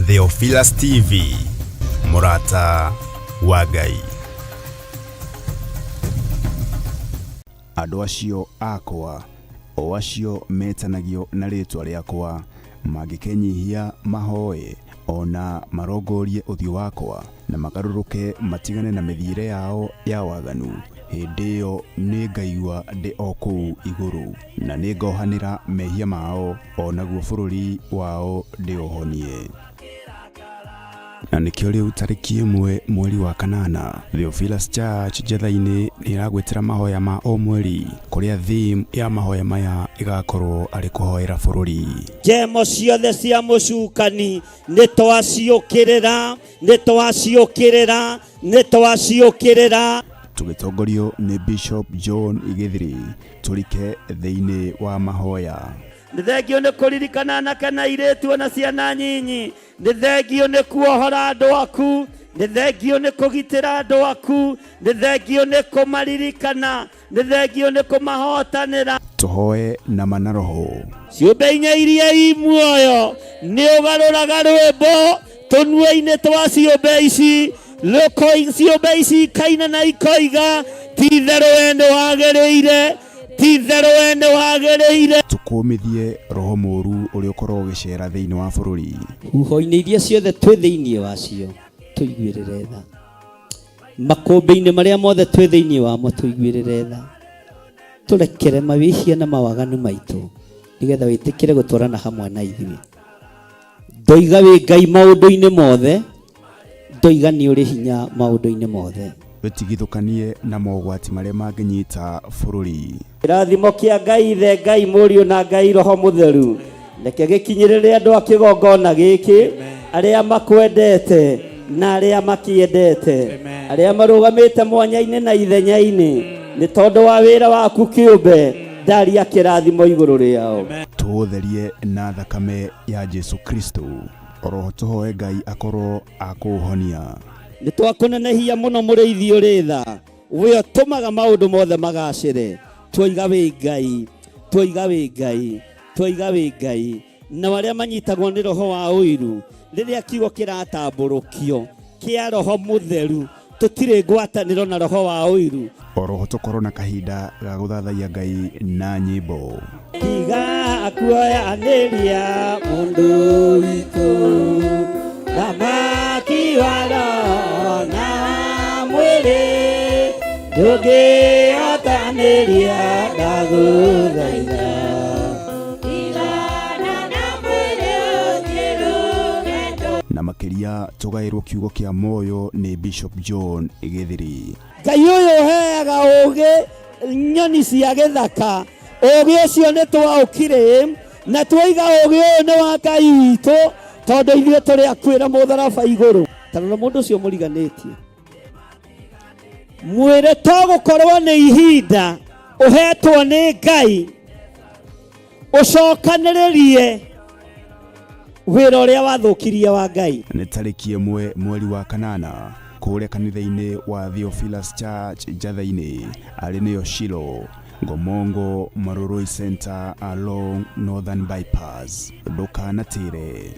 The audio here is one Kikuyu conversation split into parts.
Theophilus TV, mũrata wa Ngai. Andũ acio akwa, o acio metanagio na rĩĩtwa rĩakwa, mangĩkenyihia mahoe, o na marongorie ũthiũ wakwa, na magarũrũke matigane na mĩthiĩre yao ya waganu, hĩndĩ ĩyo nĩngaigua ndĩ o kũu igũrũ, na nĩngohanĩra mehia mao, o naguo bũrũri wao ndĩũhonie. Na nĩkĩo rĩu tarĩki 1 mweri wa kanana, Theophilus Church Njetha-inĩ nĩ ĩragwĩtĩra mahoya ma o mweri, kũrĩa theme ya mahoya maya ĩgakorwo arĩ kũhoera bũrũri. Njemo ciothe cia mũcukani nĩ twaciũkĩrĩra, nĩ twaciũkĩrĩra, nĩ twaciũkĩrĩra. Tũgĩtongorio nĩ Bishop John Gĩthiri, tũrike thĩinĩ wa mahoya. Nĩ thengio nĩ kũririkana anake na airĩtu ona ciana nyinyi. Nĩ thengio nĩ kuohora andũ aku. Nĩ thengio nĩ kũgitĩra andũ aku. Nĩ thengio nĩ kũmaririkana. Nĩ thengio nĩ kũmahotanĩra. Tũhoe na ma na roho. Ciũmbe inya iria i muoyo nĩ ũgarũraga rwĩmbo tũnua-inĩ twa ciũmbe ici. Ciũmbe ici ikaina na ikoiga, ti itherũ we nĩ wagĩrĩire, ti itherũ we nĩ wagĩrĩire. Tũkũmithie roho mũũru ũrĩa ũkoragwo ũgĩcera thĩinĩ wa bũrũri. Huho-inĩ iria ciothe twĩ thĩinĩ wacio tũiguĩrĩre tha, makũmbĩ-inĩ marĩa mothe twĩ thĩinĩ wamo tũiguĩrĩre tha, tũrekere mawĩhia na mawaganu maitũ, nĩgetha wĩtĩkĩre gũtwarana hamwe na ithuĩ. Ndoiga wĩ Ngai maũndũ-inĩ mothe, ndoiga nĩ ũrĩ hinya maũndũ-inĩ mothe. Wĩtigithũkanie na mogwati marĩa mangĩnyita bũrũri. Kĩrathimo kĩa Ngai Ithe, Ngai Mũriũ na Ngai Roho Mũtheru reke gĩkinyĩrĩre andũ a kĩgongona gĩkĩ, arĩa makwendete na arĩa makĩendete, arĩa marũgamĩte mwanya-inĩ na ithenya-inĩ nĩ tondũ wa wĩra waku kĩũmbe, ndaria kĩrathimo igũrũ rĩao. Tũũtherie na thakame ya Jesu Kristo. Oroho tũhoe Ngai akorwo akũũhonia. Nĩ twakũnenehia mũno mũrĩithi ũrĩ tha, we ũtũmaga maũndũ mothe magacĩre. Twoiga wĩ Ngai, twoiga wĩ Ngai, twoiga wĩ Ngai. Nao arĩa manyitagwo nĩ roho wa ũiru, rĩrĩa kiugo kĩratambũrũkio kĩa roho mũtheru, tũtirĩ ngwatanĩro na roho wa ũiru. Oroho tũkorwo na kahinda ga gũthathaiya Ngai na nyĩmbo. Tiga kuoyanĩria mũndũ witũ, thamaki wa roho na wa mwĩrĩ, ndũngĩhotanĩria ndagũthaitha. Na makĩria tũgaĩrwo kiugo kĩa muoyo nĩ Bishop John Gĩthiri. Ngai ũyũ ũheaga ũũgĩ nyoni cia gĩthaka, ũũgĩ ũcio nĩ twaũkire na twoiga ũũgĩ ũyũ nĩ wa Ngai witũ, tondũ ithuĩ tũrĩ akuĩra mũtharaba igũrũ. Ta rora mũndũ ũcio mũriganĩtie, mwĩre to gũkorwo nĩ ihinda ũhetwo nĩ Ngai ũcokanĩrĩrie wĩra ũrĩa wathũkirie wa Ngai. Nĩ tarĩki 1 mweri wa kanana kũrĩa kanitha-inĩ wa Theophilus Church Njatha-inĩ, arĩ nĩyo Shilo, Ngomongo Marurui Center along Northern Bypass. Ndũkanatĩre.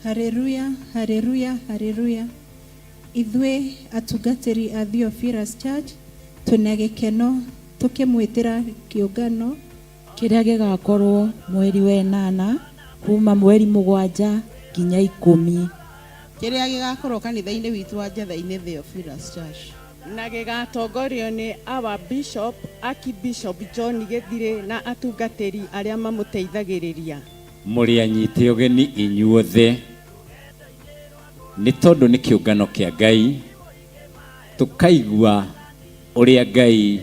Haleluya, haleluya, haleluya. Ithuĩ atungatĩri a Theophilus Church twĩna gĩkeno tũkĩmwĩtĩra kĩũngano kĩrĩa gĩgakorwo mweri wa ĩnana kuma mweri 7 nginya 10. Kĩrĩa gĩgakorwo kanitha-inĩ witũ wa Njatha-inĩ Theophilus Church. Na gĩgatongorio nĩ our Bishop, Archbishop John Gĩthirĩ na atungatĩri arĩa mamũteithagĩrĩria. Mũrĩ anyite ũgeni inyuothe, nĩ tondũ nĩ kĩũngano kĩa Ngai, tũkaigua ũrĩa Ngai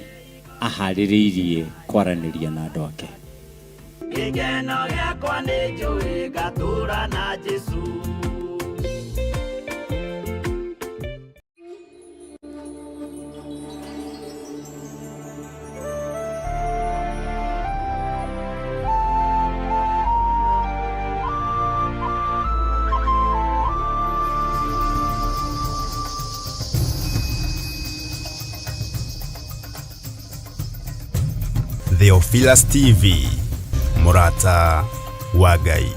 aharĩrĩirie kwaranĩria na andũ ake. Gĩkeno gĩakwa nĩ njũĩ ngatũra na Jesũ. Theophilus TV, mũrata wa Ngai.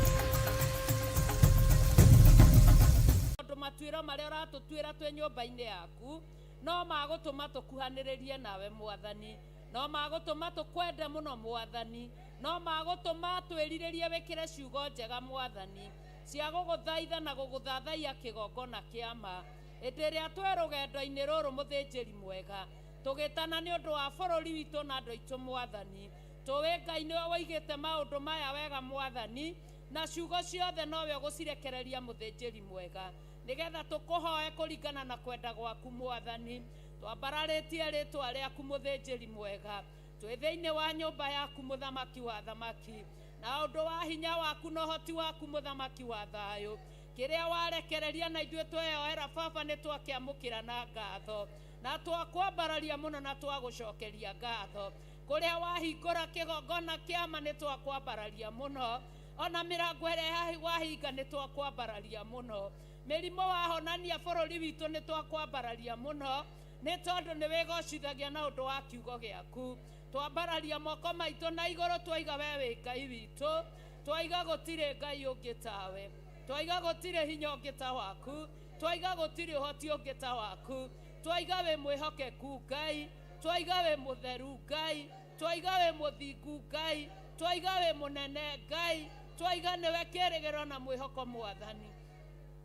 Tondũ matuĩro marĩa ũratũtuĩra twĩ nyũmba-inĩ yaku no magũtũma tũkuhanĩrĩrie nawe Mwathani, no magũtũma tũkwende mũno Mwathani, no magũtũma twĩrirĩrie wĩkĩre ciugo njega Mwathani cia gũgũthaitha na gũgũthathaiya kĩgongona kĩa ma. Hĩndĩ ĩrĩa twĩ rũgendo-inĩ rũrũ mũthĩnjĩri mwega, tũgĩtana nĩ ũndũ wa bũrũri witũ na andũ aitũ Mwathani, tũĩ Ngai nĩwe woigĩte maũndũ maya wega Mwathani, na ciugo ciothe nowe ũgũcirekereria mũthĩnjĩri mwega, nĩgetha tũkũhoe kũringana na kwenda gwaku Mwathani. Twambararĩtie rĩtwa rĩaku mũthĩnjĩri mwega, twĩ thĩinĩ wa nyũmba yaku mũthamaki wa thamaki, na ũndũ wa hinya waku na ũhoti waku mũthamaki wa thayũ, kĩrĩa warekereria na ithuĩ tweyoera baba nĩ twakĩamũkĩra na ngatho, na twakwambararia mũno na twagũcokeria ngatho. Kũrĩa wahingũra kĩgongona kĩama nĩ twakwambararia mũno, ona mĩrango ĩrĩa wahinga nĩ twakwambararia mũno, mĩrimũ wahonania bũrũri witũ nĩ twakwambararia mũno, nĩ tondũ nĩ wĩgocithagia na ũndũ wa kiugo gĩaku. Twambararia moko maitũ na igũrũ twaiga we wĩ Ngai witũ, twaiga gũtirĩ Ngai ũngĩ tawe, twaiga gũtirĩ hinya ũngĩ ta waku, twaiga gũtirĩ ũhoti ũngĩ ta waku, twaiga wĩ mwĩhokeku Ngai, twaiga wĩ mũtheru Ngai, twaiga wĩ mũthingu Ngai, twaiga wĩ mũnene Ngai, twaiga nĩwe kĩĩrĩgĩrĩro na mwĩhoko Mwathani.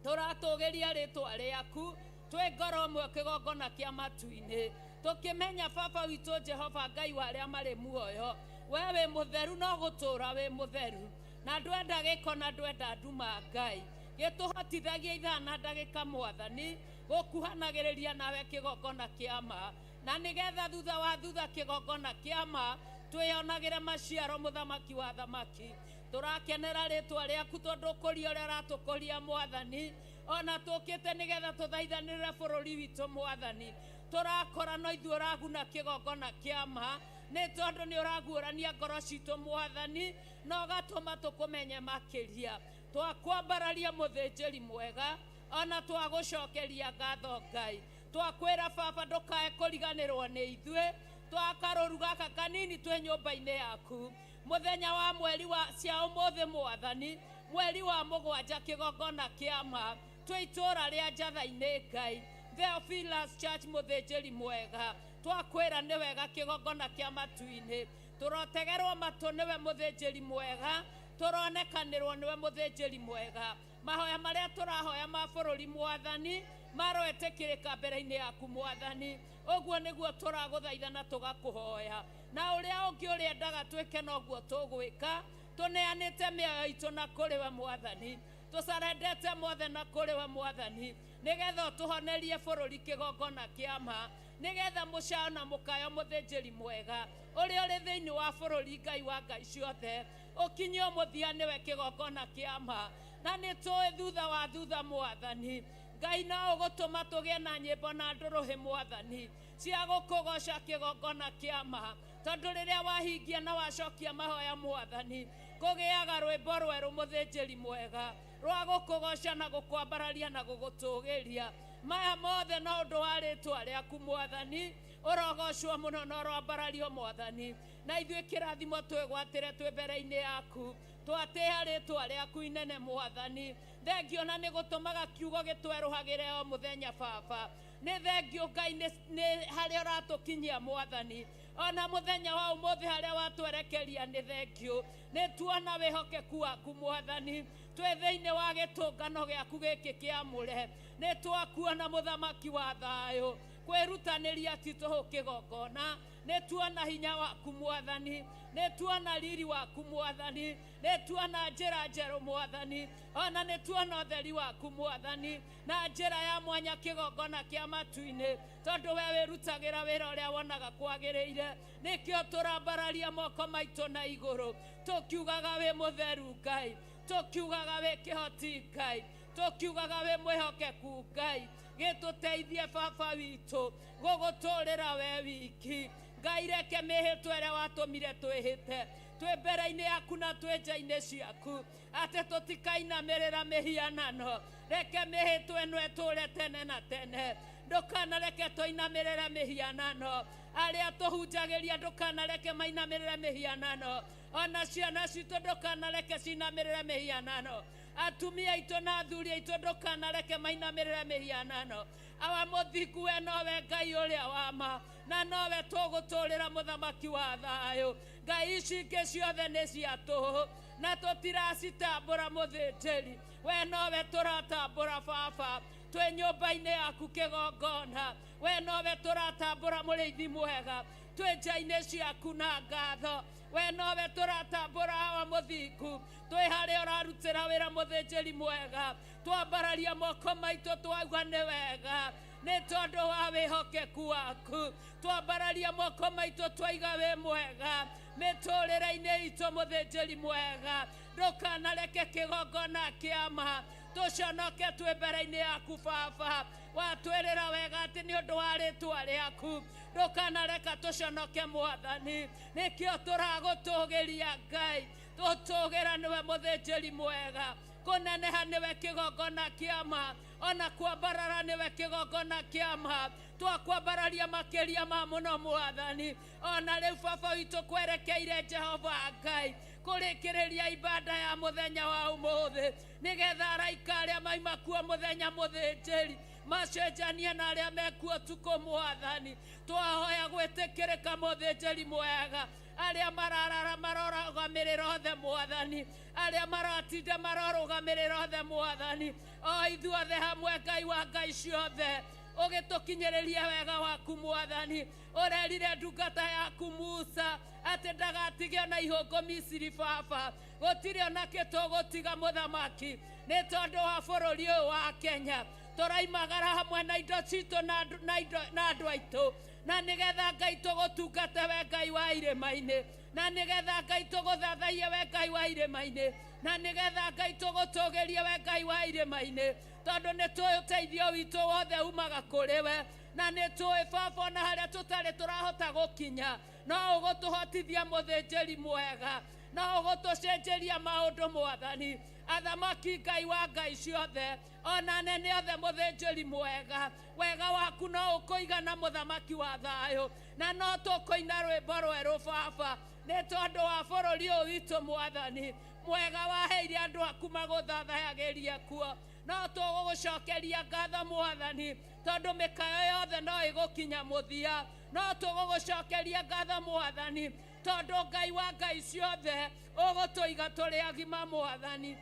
Tũratũgĩria rĩtwa rĩaku twĩ ngoro ĩmwe kĩgongona kĩa matu-inĩ, tũkĩmenya baba witũ Jehova Ngai wa arĩa marĩ muoyo, we wĩ mũtheru no gũtũũra wĩ mũtheru, na ndwenda gĩko na ndwenda nduma Ngai. Gĩtũhotithagia ithaa na ndagĩka Mwathani gũkuhanagĩrĩria nawe kĩgongona kĩa ma, na nĩgetha thutha wa thutha kĩgongona kĩa ma twĩyonagĩre maciaro mũthamaki wa thamaki. Tũrakenera rĩtwa rĩaku tondũ ũkũria ũrĩa ũratũkũria Mwathani, ona tũkĩte nĩgetha tũthaithanĩrĩre bũrũri witũ Mwathani, tũrakora no ithuĩ ũraguna kĩgongona kĩa ma, nĩ tondũ nĩ ũraguũrania ngoro citũ Mwathani, na ũgatũma tũkũmenye makĩria. Twakwambararia mũthĩnjĩri mwega, ona twagũcokeria ngatho Ngai, twakwĩra baba ndũkae kũriganĩrwo nĩ ithuĩ, twakarũru gaka kanini twĩ nyũmba-inĩ yaku mũthenya wa mweri wa cia ũmũthĩ Mwathani, mweri wa mũgwanja kĩgongona kĩa ma twĩ itũũra rĩa Njatha-inĩ Ngai, Theophilus Church mũthĩnjĩri mwega, twakwĩra nĩ wega kĩgongona kĩa matu-inĩ, tũrotegerwo matũ nĩwe mũthĩnjĩri mwega, tũronekanĩrwo nĩwe mũthĩnjĩri mwega. Mahoya marĩa tũrahoya ma bũrũri Mwathani maroetĩkĩrĩka mbere-inĩ yaku Mwathani, ũguo nĩguo tũragũthaitha na tũgakũhoya, na ũrĩa ũngĩ ũrĩendaga twĩke noguo tũgwĩka, tũneanĩte mĩoyo itũ na kũrĩ we Mwathani, tũcarendete mothe na kũrĩ we Mwathani, nĩgetha ũtũhonerie bũrũri kĩgongona kĩa ma, nĩgetha mũcao na mũkayo mũthĩnjĩri mwega ũrĩa ũrĩ thĩinĩ wa bũrũri Ngai wa Ngai ciothe ũkinyio mũthia nĩwe kĩgongona kĩa ma. Na nĩ tũĩ thutha wa thutha Mwathani Ngai no ũgũtũma tũgĩe na nyĩmbo na ndũrũhĩ Mwathani cia gũkũgoca kĩgongona kĩa ma, tondũ rĩrĩa wahingia na wacokia mahoya Mwathani kũgĩaga rwĩmbo rwerũ mũthĩnjĩri mwega rwa gũkũgoca na gũkwambararia na gũgũtũgĩria. Maya mothe no ũndũ wa rĩtwa rĩaku Mwathani, ũrogocwo mũno na ũroambarario Mwathani, na ithuĩ kĩrathimo twĩgwatĩre twĩ mbere-inĩ yaku, twatĩĩa rĩtwa rĩaku inene Mwathani. Thengio na nĩ gũtũmaga kiugo gĩtwerũhagĩre o mũthenya baba, nĩ thengio Ngai nĩ harĩa ũratũkinyia Mwathani, ona mũthenya wa ũmũthĩ harĩa watwerekeria nĩ thengio, nĩ tuona wĩhokeku waku Mwathani, twĩ thĩinĩ wa gĩtũngano gĩaku gĩkĩ kĩamũre, nĩ twakuona mũthamaki wa thayũ, kwĩrutanĩria ti tũhũ kĩgongona, nĩ tuona hinya waku Mwathani, nĩ tuona riri waku Mwathani, nĩ tuona njĩra njerũ Mwathani, ona nĩ tuona ũtheri waku Mwathani, na njĩra ya mwanya kĩgongona kĩa matu-inĩ, tondũ we wĩrutagĩra wĩra ũrĩa wonaga kwagĩrĩire, nĩkĩo tũrambararia moko maitũ na igũrũ, tũkiugaga wĩ mũtheru Ngai, tũkiugaga wĩ kĩhoti Ngai, tũkiugaga wĩ mwĩhokeku Ngai, gĩtũteithie baba witũ gũgũtũrĩra we wiki Ngai, reke mĩhĩtwa ĩrĩa watũmire twĩhĩte twĩ mbere-inĩ yaku na twĩ nja-inĩ ciaku, atĩ tũtikainamĩrĩra mĩhianano, reke mĩhĩtwa ĩno ĩtũũre tene na tene. Ndũkanareke tũinamĩrĩre mĩhianano. Arĩa tũhunjagĩria ndũkanareke mainamĩrĩre mĩhianano. Ona ciana citũ ndũkanareke cinamĩrĩre mĩhianano. Atumia aitũ na athuri aitũ ndũkanareke mainamĩrĩre mĩhianano. Awa mũthingu we nowe Ngai ũrĩa wa ma, na nowe tũgũtũrĩra mũthamaki wa thayũ. Ngai ici ingĩ ciothe nĩ cia tũhũ na tũtiracitambũra mũthĩnjĩri. We nowe tũratambũra baba, twĩ nyũmba-inĩ yaku kĩgongona. We nowe tũratambũra mũrĩithi mwega, twĩ nja-inĩ ciaku na ngatho. We nowe tũratambũra awa mũthingu, twĩ harĩa ũrarutĩra wĩra mũthĩnjĩri mwega. Twambararia moko maitũ twauga nĩ wega, nĩ tondũ wa wĩhokeku waku. Twambararia moko maitũ twaiga wĩ mwega mĩtũrĩre-inĩ itũ mũthĩnjĩri mwega. Ndũkanareke kĩgongona kĩama tũconoke twĩ mbere-inĩ yaku baba. Watwĩrĩra wega atĩ nĩ ũndũ wa rĩtwa rĩaku ndũkanareka tũconoke mwathani. Nĩkĩo tũragũtũgĩria Ngai, tũtũgĩra nĩwe mũthĩnjĩri mwega, kũneneha nĩwe kĩgongona kĩama, ona kwambarara nĩwe kĩgongona kĩama. Twakwambararia makĩria ma mũno mwathani. Ona rĩu baba witũ kwerekeire Jehova Ngai kũrĩkĩrĩria ibada ya mũthenya wa ũmũthĩ, nĩgetha araika arĩa maima kuo mũthenya mũthĩnjĩri macenjanie na arĩa mekuo ũtukũ mwathani. Twahoya gwĩtĩkĩrĩka mũthĩnjĩri mwega, arĩa mararara marorũgamĩrĩra othe mwathani, arĩa maratinda marorũgamĩrĩra othe mwathani. O ithuothe hamwe Ngai wa Ngai ciothe ũgĩtũkinyĩrĩria wega waku mwathani. Ũrerire ndungata yaku Musa atĩ ndagatige ona ihũngũ Misiri baba, gũtirĩ ona kĩ tũgũtiga mũthamaki nĩ tondũ wa bũrũri ũyũ wa Kenya. Tũraimagara hamwe na indo citũ na andũ aitũ, na nĩgetha Ngai tũgũtungate we Ngai wa irĩma-inĩ, na nĩgetha Ngai tũgũthathaiye we Ngai wa irĩma-inĩ, na nĩgetha Ngai tũgũtũgĩrie we Ngai wa irĩma-inĩ, tondũ nĩ tũĩ ũteithio witũ wothe umaga kũrĩ we, na nĩ tũĩ baba ona harĩa tũtarĩ tũrahota gũkinya no ũgũtũhotithia mũthĩnjĩri mwega, no ũgũtũcenjeria maũndũ mwathani. Athamaki Ngai wa Ngai ciothe, ona anene othe mũthĩnjĩri mwega, wega waku no ũkũigana mũthamaki wa thayũ, na no tũkũina rwĩmbo rwerũ baba nĩ tondũ wa bũrũri ũyũ witũ mwathani. Mwega waheire andũ aku magũthathayagĩrie kuo, no tũgũgũcokeria ngatho mwathani, tondũ mĩkayo yothe no ĩgũkinya mũthia. No tũgũgũcokeria ngatho mwathani, tondũ Ngai wa Ngai ciothe ũgũtũiga tũrĩ agima mwathani.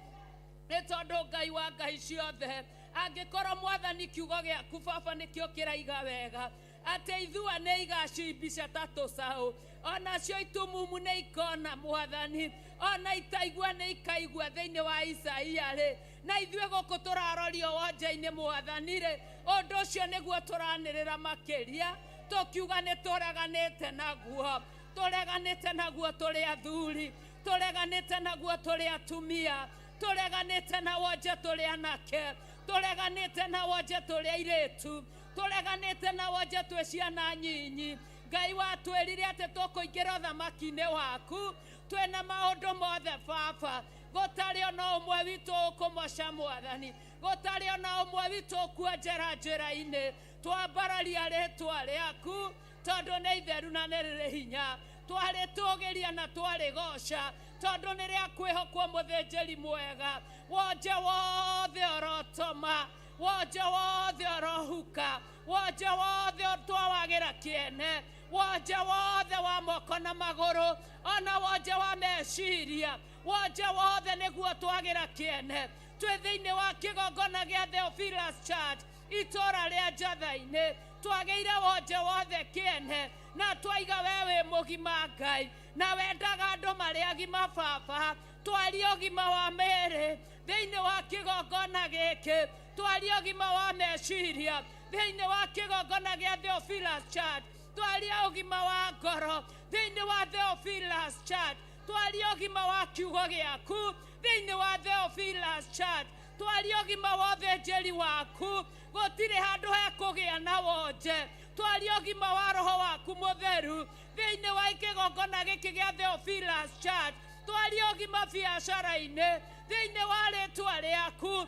Nĩ tondũ Ngai wa Ngai ciothe, angĩkorwo mwathani kiugo gĩaku baba nĩkĩo kĩraiga wega atĩ ithua nĩ igacimbica ta tũcaũ, onacio itumumu nĩ ikona mwathani, ona itaigua nĩ ikaigua thĩinĩ wa Isaia rĩ, na ithuĩ gũkũ tũrarorio wonje-inĩ mwathani rĩ, ũndũ ũcio nĩguo tũranĩrĩra makĩria tũkiuga nĩ tũreganĩte naguo, tũreganĩte naguo tũrĩ athuri, tũreganĩte naguo tũrĩ atumia, tũreganĩte na wonje tũrĩ anake, tũreganĩte na wonje tũrĩ airĩtu, tũreganĩte na wonje twĩ ciana nyinyi. Ngai watwĩrire atĩ tũkũingĩra ũthamaki-inĩ waku twĩna maũndũ mothe baba, gũtarĩ ona ũmwe witũ ũkũmoca mwathani, gũtarĩ ona ũmwe witũ ũkuonjera njĩra-inĩ. Twambararia rĩtwa rĩaku tondũ nĩ itheru na nĩ rĩrĩ hinya, twarĩtũgĩria na twarĩgoca tondũ nĩ rĩa kwĩhokwo mũthĩnjĩri mwega. Wonje wothe ũrotoma, wonje wothe ũrohuka, wonje wothe twawagĩra kĩene, wonje wothe wa moko na magũrũ, ona wonje wa meciria, wonje wothe nĩguo twagĩra kĩene. Twĩ thĩinĩ wa kĩgongona gĩa Theophilus Church itũra rĩa Njatha-inĩ, twagĩire wonje wothe kĩene na twaiga we wĩ mũgima Ngai, na wendaga andũ marĩ agima baba. Twarie ũgima wa mĩĩrĩ thĩinĩ wa kĩgongona gĩkĩ, twarie ũgima wa meciria thĩinĩ wa kĩgongona gĩa Theophilus Church, twarie ũgima wa ngoro thĩinĩ wa Theophilus Church, twarie ũgima wa kiugo gĩaku thĩinĩ wa Theophilus Church, twarie ũgima wa ũthĩnjĩri waku, gũtirĩ handũ hekũgĩa na wonje. Twarie ũgima wa roho waku mũtheru thĩinĩ wa kĩgongona gĩkĩ gĩa Theophilus Church, twarie ũgima biacara-inĩ thĩinĩ wa rĩtwa rĩaku,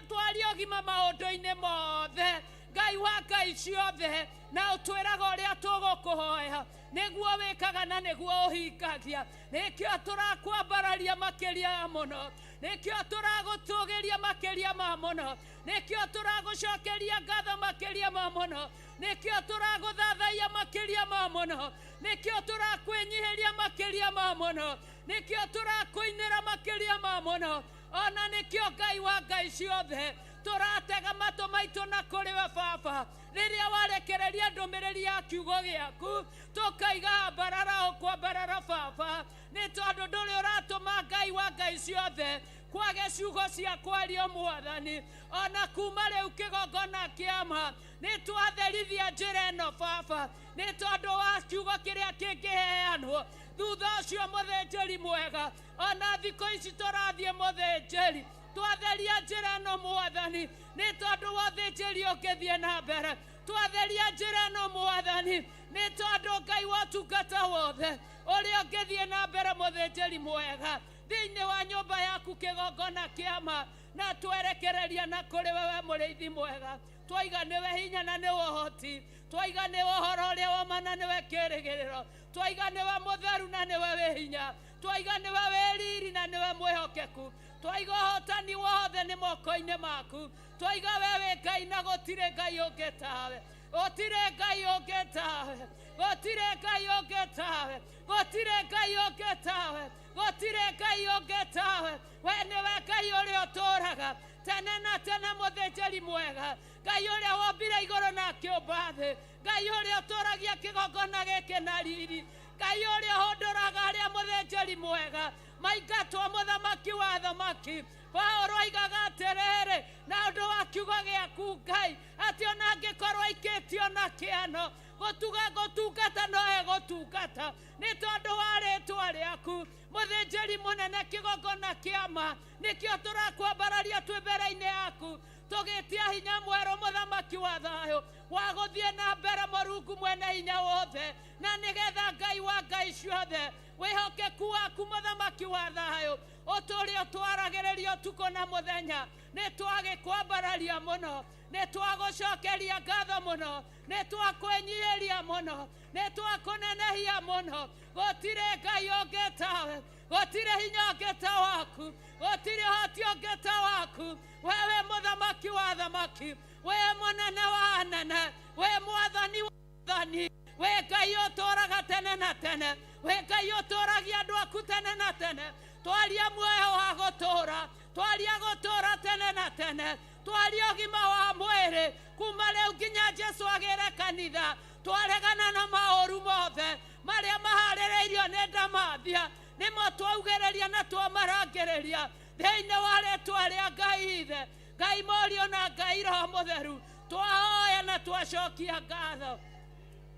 twarie ũgima maũndũ-inĩ mothe. Ngai wa ngai ciothe na ũtwĩraga ũrĩa tũgũkũhoya nĩguo wĩkaga na nĩguo ũhingagia. Nĩkĩo tũrakwambararia makĩria mũno, nĩkĩo tũragũtũgĩria makĩria ma mũno, nĩkĩo tũragũcokeria ngatho makĩria ma mũno, nĩkĩo tũragũthathaia makĩria ma mũno, nĩkĩo tũrakwĩnyihĩria makĩria ma mũno, nĩkĩo tũrakũinĩra makĩria ma mũno. Ona nĩkĩo Ngai wa ngai ciothe tũratega matũ maitũ na kũrĩ we Baba rĩrĩa warekereria ndũmĩrĩri ya kiugo gĩaku tũkaiga ambarara ũkwambarara Baba, nĩ tondũ ndũrĩ ũratũma Ngai wa ngai ciothe kwage ciugo cia kwario Mwathani. Ona kuma rĩu kĩgongona kĩama nĩ twatherithia njĩra ĩno Baba, nĩ tondũ wa kiugo kĩrĩa kĩngĩheanwo thutha ũcio mũthĩnjĩri mwega. Ona thikũ ici tũrathiĩ mũthĩnjĩri twatheria njĩra ĩno Mwathani, nĩ tondũ wa ũthĩnjĩri ũngĩthiĩ na mbere. Twatheria njĩra ĩno Mwathani, nĩ tondũ Ngai wa ũtungata wothe ũrĩa ũngĩthiĩ na mbere mũthĩnjĩri mwega thĩinĩ wa nyũmba yaku kĩgongona kĩama, na twerekereria na kũrĩ wewe mũrĩithi mwega. Twaiga nĩwe hinya na nĩwe ũhoti, twaiga nĩwe ũhoro ũrĩa wa ma na nĩwe kĩĩrĩgĩrĩro, twaiga nĩwe mũtheru na nĩwe wĩ hinya, twaiga nĩwe wĩ riri na nĩwe mwĩhokeku, twaiga ũhotani wothe nĩ moko-inĩ maku, twaiga we wĩ Ngai na gũtirĩ Ngai ũngĩ tawe, gũtirĩ Ngai ũngĩ tawe, gũtirĩ Ngai ũngĩ tawe, gũtirĩ Ngai ũngĩ tawe, gũtirĩ Ngai ũngĩ tawe. We nĩwe Ngai ũrĩa ũtũũraga tene na tene, mũthĩnjĩri mwega, Ngai ũrĩa wombire igũrũ na akĩũmba thĩ, Ngai ũrĩa ũtũũragia kĩgongona gĩkĩ na riri, Ngai ũrĩa ũhũndũraga arĩa mũthĩnjĩri mwega maingatwo mũthamaki wa athamaki. Paũlũ oigaga atĩrĩrĩ, na ũndũ wa kiugo gĩaku Ngai, atĩ ona angĩkorwo aikĩtio na kĩano gũtungata no egũtungata nĩ tondũ wa rĩtwa rĩaku. Mũthĩnjĩri mũnene kĩgongona kĩama nĩkĩo tũrakwambararia twĩ mbere-inĩ yaku tũgĩtia hinya mwerũ mũthamaki wa thayũ wa gũthiĩ na mbere Mũrungu mwene hinya wothe, na nĩgetha Ngai wa ngai ciothe wĩhokeku waku mũthamaki wa thayũ ũtũũre ũtwaragĩrĩria ũtukũ na mũthenya. Nĩ twagĩkwambararia mũno, nĩ twagũcokeria ngatho mũno, nĩ twakwĩnyihĩria mũno, nĩ twakũnenehia mũno. Gũtirĩ Ngai ũngĩ tawe, gũtirĩ hinya ũngĩ ta waku, gũtirĩ ũhoti ũngĩ ta waku. Wewe mũthamaki wa athamaki, we mũnene wa anene, we mwathani wa athani, we Ngai ũtũũraga tene na tene, we Ngai ũtũũragia andũ aku tene na tene. Twaria muoyo wa gũtũũra, twaria gũtũũra tene na tene, twaria ũgima wa mwĩrĩ kuma rĩu nginya Jesu agĩre kanitha. Twaregana na maũru mothe marĩa maharĩrĩirio nĩ ndamathia, nĩmo twaugĩrĩria na twamarangĩrĩria thĩinĩ wa rĩtwa rĩa Ngai Ithe, Ngai Mũriũ na Ngai Roho Mũtheru. Twahoya na twacokia ngatho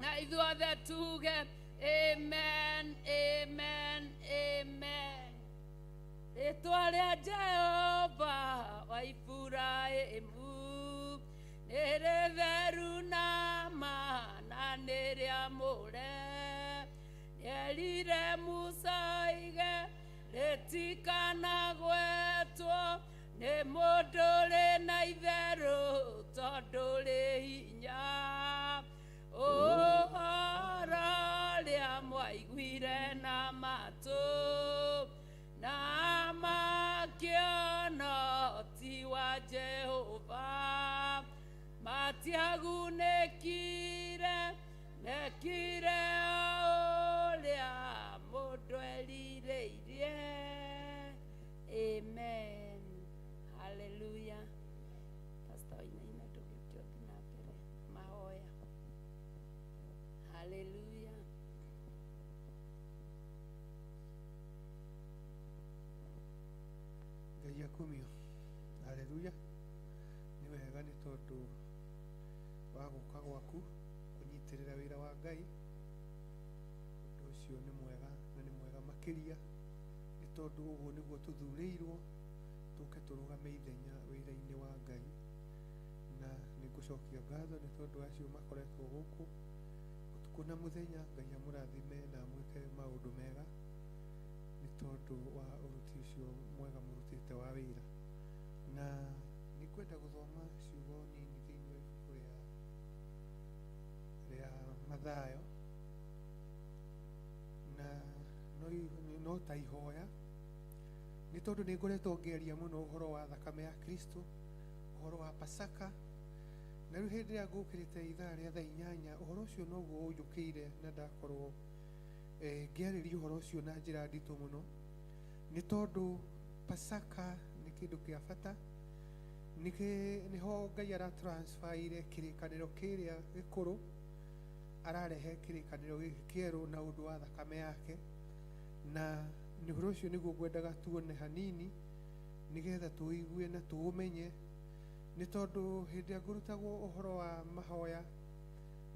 na ithuothe tuge amen, amen, amen. Rĩtwa rĩa Jehova wa Iburahĩmu nĩ rĩtheru na ma na nĩ rĩamũre, nĩerire Musa oige rĩtikanagwetwo nĩ mũndũ rĩ na itherũ tondũ rĩ hinya. Ũhoro ũrĩa mwaiguire na matũ na makĩona ti wa Jehova, matiagunĩkire mekire ũrĩa mũndũ erirĩirie. Amen. Hallelujah. Pastor Wainaina ndũgĩũke ũthiĩ na mbere mahoya. Hallelujah. Ngai akumio. Haleluya. Nĩ wega nĩ tondũ wa gũka gwaku kũnyitĩrĩra wĩra wa Ngai. Ũndũ ũcio nĩ mwega na nĩ mwega makĩria nĩ tondũ ũguo nĩguo tũthurĩirwo tũke tũrũgame ithenya wĩra-inĩ wa Ngai. Na nĩ ngũcokia ngatho nĩ tondũ acio makoretwo gũkũ ũtukũ na mũthenya. Ngai amũrathime na amwĩke maũndũ mega nĩ tondũ wa ũruti ũcio mwega mũrutĩte wa wĩra. Na nĩ ngwenda gũthoma ciugo nini thĩinĩ wa ibuku rĩa Mathayo na no ta ihoya nĩ tondũ nĩ ngoretwo ngĩaria mũno ũhoro wa thakame ya Kristo, ũhoro wa Pasaka, na rĩu hĩndĩ ĩrĩa ngũkĩrĩte ithaa rĩa thaa 8 ũhoro ũcio noguo ũnjũkĩire na ndakorwo ngĩarĩria ũhoro ũcio na njĩra nditũ mũno nĩ tondũ Pasaka nĩ kĩndũ kĩa bata, nĩho Ngai aratransferire kĩrĩkanĩro kĩrĩa gĩkũrũ ararehe kĩrĩkanĩro gĩkĩ kĩerũ na ũndũ wa thakame yake, na nĩ ũhoro ũcio nĩguo ngwendaga tuone hanini nĩgetha tũigue na tũũmenye nĩ tondũ hĩndĩ ĩrĩa ngũrutagwo ũhoro wa mahoya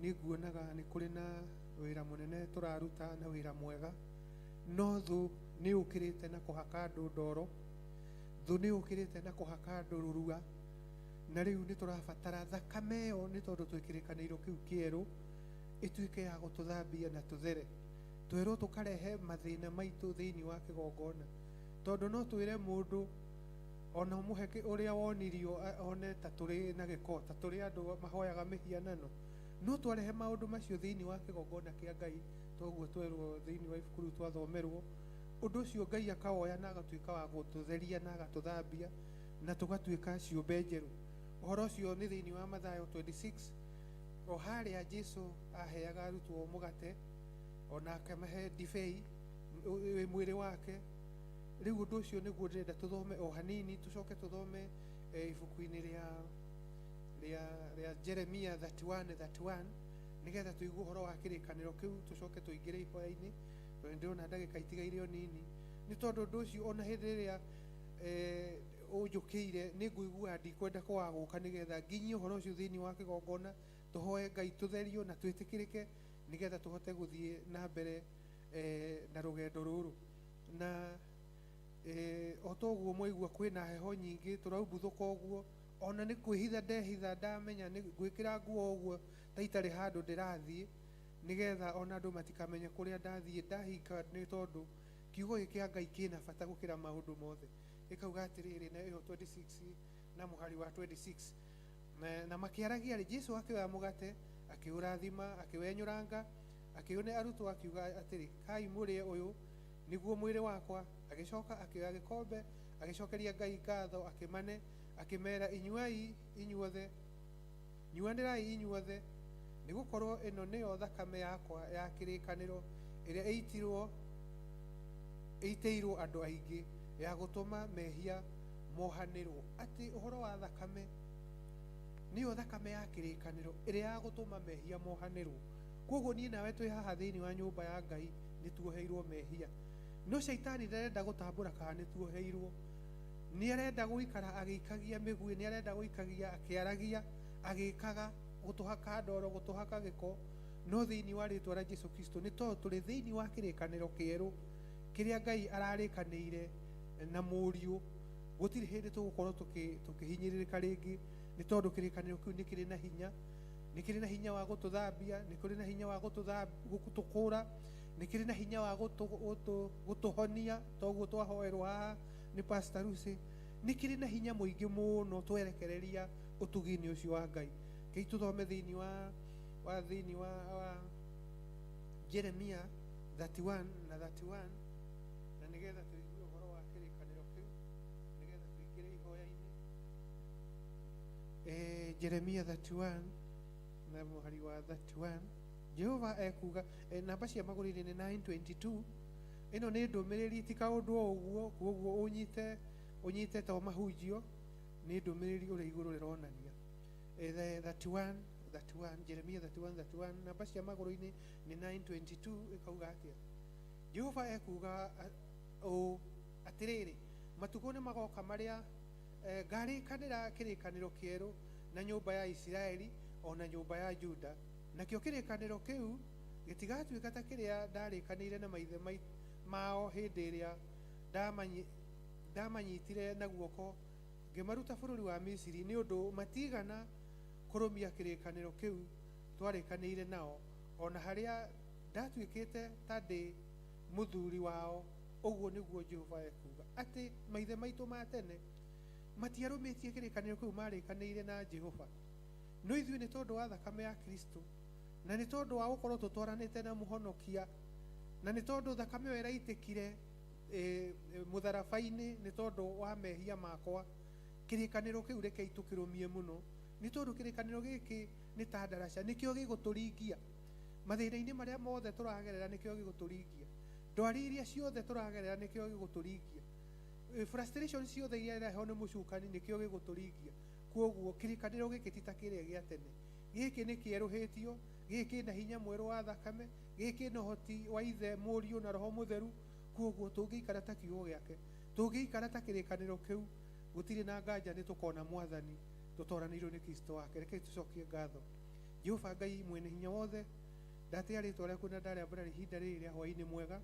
nĩ nguonaga nĩ kũrĩ na wĩra mũnene tũraruta na wĩra mwega, no thũ nĩ yũkĩrĩte na kũhaka andũ ndoro, thũ nĩ yũkĩrĩte na kũhaka andũ rũrua, na rĩu nĩ tũrabatara thakame ĩyo nĩ tondũ twĩ kĩrĩkanĩro kĩu kĩerũ ĩtuĩke ya gũtũthambia na tũthere. Twerwo tũkarehe mathĩna maitũ thĩinĩ wa kĩgongona tondũ no twĩre mũndũ ona ũmũhe ũrĩa wonirio one ta tũrĩ na gĩko, ta tũrĩ andũ mahoyaga mĩhianano, no twarehe maũndũ macio thĩinĩ wa kĩgongona kĩa Ngai toguo twerwo thĩinĩ wa ibuku rĩu twathomerwo, ũndũ ũcio Ngai akawoya na agatuĩka wa gũtũtheria na agatũthambia na tũgatuĩka ciũmbe njerũ. Ũhoro ũcio nĩ thĩinĩ wa Mathayo 26 o harĩa Jesu aheaga arutwo mũgate ona akamahe ndibei wĩ mwĩrĩ wake. Rĩu ũndũ ũcio nĩguo ndĩrenda tũthome o hanini, tũcoke tũthome ibuku-inĩ rĩa Jeremia 31:31 nĩgetha tũigue ũhoro wa kĩrĩkanĩro kĩu, tũcoke tũingĩre ihoya-inĩ tondũ ndĩrona ndagĩka itigaire o nini, nĩ tondũ ũndũ ũcio ona hĩndĩ ĩrĩa ũnjũkĩire nĩ ngũigua ndikwenda kwaga gũka nĩgetha nginyie ũhoro ũcio thĩinĩ wa kĩgongona, tũhoe Ngai tũtherio na twĩtĩkĩrĩke nĩgetha tũhote gũthiĩ na mbere na rũgendo rũrũ. Na o toguo mwaigua kwĩna heho nyingĩ tũraumbuthũka ũguo, ona nĩ kwĩhitha ndehitha ndamenya nĩ ngwĩkĩra nguo ũguo ta itarĩ handũ ndĩrathiĩ nĩgetha ona andũ matikamenye kũrĩa ndathiĩ ndahinga, nĩ tondũ kiugo gĩkĩ kĩa Ngai kĩna bata gũkĩra maũndũ mothe. Ĩkauga atĩrĩrĩ, na ĩyo 26 na mũhari wa 26, na makĩaragia rĩ, Jesu akĩoya mũgate akĩũrathima akĩwenyũranga akĩũne arutwo akiuga atĩrĩ, kai mũrĩe ũyũ nĩguo mwĩrĩ wakwa. Agĩcoka akĩoya gĩkombe agĩcokeria Ngai ngatho akĩmane akĩmera, inyuai inyuothe, nyuanĩrai inyuothe, nĩgũkorwo ĩno nĩyo thakame yakwa ya kĩrĩkanĩro ĩrĩa ĩitĩirwo andũ aingĩ ya gũtũma mehia mohanĩrwo. Atĩ ũhoro wa thakame nĩyo thakame ya kĩrĩkanĩro ĩrĩa ya gũtũma mehia mohanĩrwo. Koguo niĩ nawe twĩ haha thĩinĩ wa nyũmba ya Ngai nĩ tuoheirwo mehia, no caitani ndarenda gũtambũra kana nĩ tuoheirwo, nĩ arenda gũikara agĩikagia mĩguĩ, nĩ arenda gũikagia akĩaragia agĩkaga gũtũhaka ndoro, gũtũhaka gĩko, no thĩinĩ wa rĩtwa rĩa Jesu Kristo nĩ tondũ tũrĩ thĩinĩ wa kĩrĩkanĩro kĩerũ kĩrĩa Ngai ararĩkanĩire na mũriũ, gũtirĩ hĩndĩ tũgũkorwo tũkĩhinyĩrĩrĩka rĩngĩ, nĩ tondũ kĩrĩkanĩro kĩu nĩ kĩrĩ na hinya, nĩ kĩrĩ na hinya wa gũtũthambia, nĩ kĩrĩ na hinya wa gũtũkũra, nĩ kĩrĩ na hinya wa gũtũhonia, toguo twahoerwo haha nĩ Pastor Lucy, nĩ kĩrĩ na hinya mũingĩ mũno twerekereria ũtugi-inĩ ũcio wa Ngai. Kei tũthome thĩinĩ wa thĩinĩ wa Jeremia 31 na 31 na nĩgetha tũigue ũhoro wa kĩrĩkanĩro kĩu, nĩgetha tũingĩre ihoya-inĩ. Jeremia 31 na mũhari wa 31, Jehova ekuga, namba cia magũrũ-inĩ nĩ 922. Ĩno nĩ ndũmĩrĩri ti kaũndũ o ũguo, koguo ũnyite to mahunjio, nĩ ndũmĩrĩri ũrĩa igũrũ rĩronania. 31 31, Jeremia 31 31, namba cia magũrũ-inĩ nĩ 922. Ĩkauga atĩa? Jehova ekuga ũũ, atĩrĩrĩ, matukũ nĩ magoka marĩa ngarĩkanĩra kĩrĩkanĩro kĩerũ na nyũmba ya Isiraeli ona nyũmba ya Juda, nakĩo kĩrĩkanĩro kĩu gĩtigatuĩka ta kĩrĩa ndarĩkanĩire na maithe mao hĩndĩ ĩrĩa ndamanyitire na guoko ngĩmaruta bũrũri wa Misiri, nĩ ũndũ matigana kũrũmia kĩrĩkanĩro kĩu twarĩkanĩire nao, ona harĩa ndatuĩkĩte ta ndĩ mũthuri wao, ũguo nĩguo Jehova ekuga. Atĩ maithe maitũ ma tene matiarũmĩtie kĩrĩkanĩro kĩu marĩkanĩire na Jehova, no ithuĩ nĩ tondũ wa thakame ya Kristo Na nĩ tondũ wa gũkorwo tũtwaranĩte na mũhonokia, na nĩ tondũ thakame ĩyo ĩraitĩkire mũtharaba-inĩ nĩ tondũ wa mehia makwa, kĩrĩkanĩro kĩu rekei tũkĩrũmie mũno, nĩ tondũ kĩrĩkanĩro gĩkĩ nĩ ta ndaraca, nĩkĩo gĩgũtũringia mathĩna-inĩ marĩa mothe tũragerera, nĩkĩo gĩgũtũringia ndwari iria ciothe tũragerera, nĩkĩo gĩgũtũringia frustration ciothe iria iraheo nĩ mũcukani, nĩkĩo gĩgũtũringia. Koguo kĩrĩkanĩro gĩkĩ ti ta kĩrĩa gĩa tene, gĩkĩ nĩ kĩerũhĩtio, gĩkĩ kĩna hinya mwerũ wa thakame, gĩkĩ kĩna ũhoti wa ithe, mũriũ na roho mũtheru. Koguo tũngĩikara ta kiugo gĩake, tũngĩikara ta kĩrĩkanĩro kĩu, gũtirĩ na nganja nĩ tũkona mwathani tũtoranĩirwo nĩ Kristo wake. Rekei tũcokie ngatho. Jehova Ngai mwene hinya wothe, ndatĩa rĩtwa rĩaku na ndarĩambara ihinda rĩrĩ rĩa hwaĩ-inĩ mwega,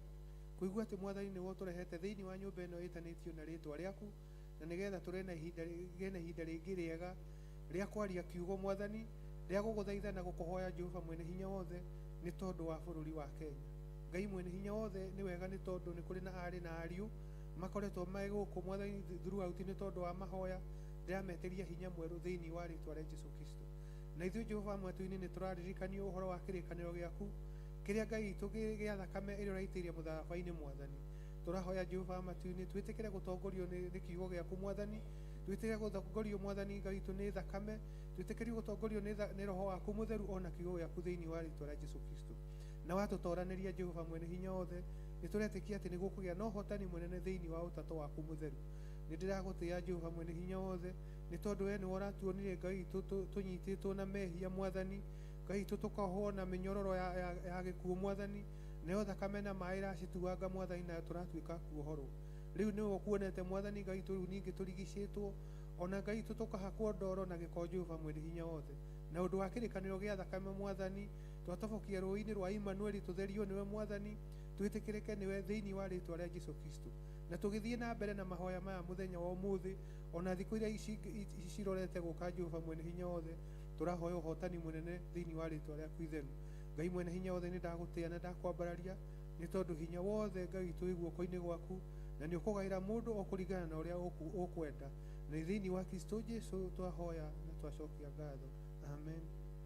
kũigua atĩ mwathani nĩwe ũtũrehete thĩinĩ wa nyũmba ĩno ĩtanĩtio na rĩtwa rĩaku, na nĩgetha tũrĩ na ihinda gĩe na ihinda rĩngĩ rĩega rĩa kwaria kiugo mwathani, rĩa gũgũthaitha na gũkũhoya Jehova mwene hinya wothe nĩ tondũ wa bũrũri wa Kenya. Ngai mwene hinya wothe, nĩ wega nĩ tondũ nĩ kũrĩ na arĩ na ariũ makoretwo me gũkũ mwathani throughout nĩ tondũ wa mahoya. Ndĩrametĩria hinya mwerũ thĩinĩ wa rĩtwa rĩa Jesu Kristo. Na ithuĩ Jehova matu-inĩ nĩ tũraririkanio ũhoro wa kĩrĩkanĩro gĩaku kĩrĩa Ngai witũ gĩa thakame ĩrĩa ũraitĩirie mũtharaba-inĩ mwathani. Tũrahoya Jehova matu-inĩ twĩtĩkĩre gũtongorio nĩ kiugo gĩaku mwathani, twĩtĩkĩre gũtongorio mwathani Ngai witũ nĩ thakame, twĩtĩkĩrie gũtongorio nĩ roho waku mũtheru ona kiugo gĩaku thĩinĩ wa rĩtwa rĩa Jesu Kristo. Na watũtoranĩria Jehova mwene hinya wothe, nĩ tũretĩkia atĩ nĩ gũkũgĩa na ũhotani mũnene thĩinĩ wa ũtatũ waku mũtheru. Nĩ ndĩragũtĩĩa Jehova mwene hinya wothe nĩ tondũ we nĩwe ũratuonire Ngai witũ tũnyitĩtwo na mehia mwathani, Ngai witũ tũkohwo na mĩnyororo ya gĩkuũ mwathani, nayo thakame na maĩ ĩracituanga mwathani, na tũratuĩka kuohorwo. Rĩu nĩwe ũkuonete mwathani Ngai witũ, rĩu ningĩ tũrigicĩtwo ona Ngai witũ tũkahakwo ndoro na gĩko Jehova mwene hinya wothe. Na ũndũ wa kĩrĩkanĩro gĩa thakame mwathani, twatobokia rũĩ-inĩ rwa Imanueli tũtherio nĩwe mwathani, twĩtĩkĩrĩke nĩwe thĩinĩ wa rĩtwa rĩa Jesu Kristo. Na tũgĩthiĩ na mbere na mahoya maya mũthenya wa ũmũthĩ ona thikũ iria cirorete gũka Jehova mwene hinya wothe, tũrahoya ũhotani mũnene thĩinĩ wa rĩtwa rĩaku itheru. Ngai mwene hinya wothe, nĩ ndagũtĩĩa na ndakwambararia nĩ tondũ hinya wothe Ngai witũ wĩ guoko-inĩ gwaku, na nĩ ũkũgaĩra mũndũ o kũringana na ũrĩa ũkwenda. Na thĩinĩ wa Kristo Jesu twahoya na twacokia ngatho. Amen,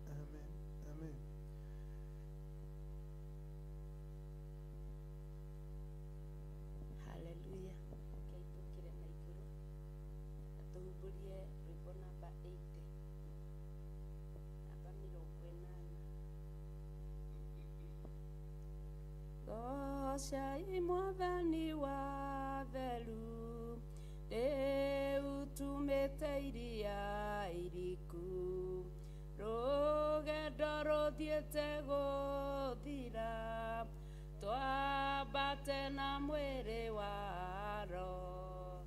amen, amen. Haleluya. Rekei tũkĩre na igũrũ na tũhumbũrie rwĩmbo namba 80, namba 80. Goocai mwathani wa theru, rĩu tumĩte iria iriku, rũgendo rũthiĩte gũthira, twambate na mwĩrĩ wa roho.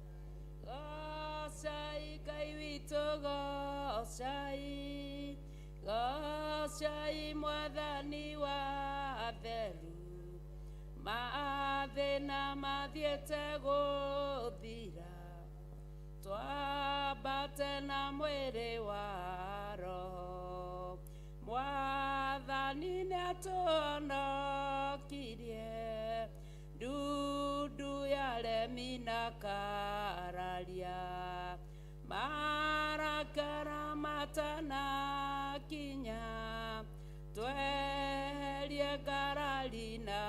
Goocai Ngai witũ, goocai, goocai mwathani wa theru, mathĩna mathiĩte gũthira, twambate na mwĩrĩ wa roho. Mwathani nĩatũhonokirie ndundu ya remi na kararia, marakara matanakinya, tweherie ngarari na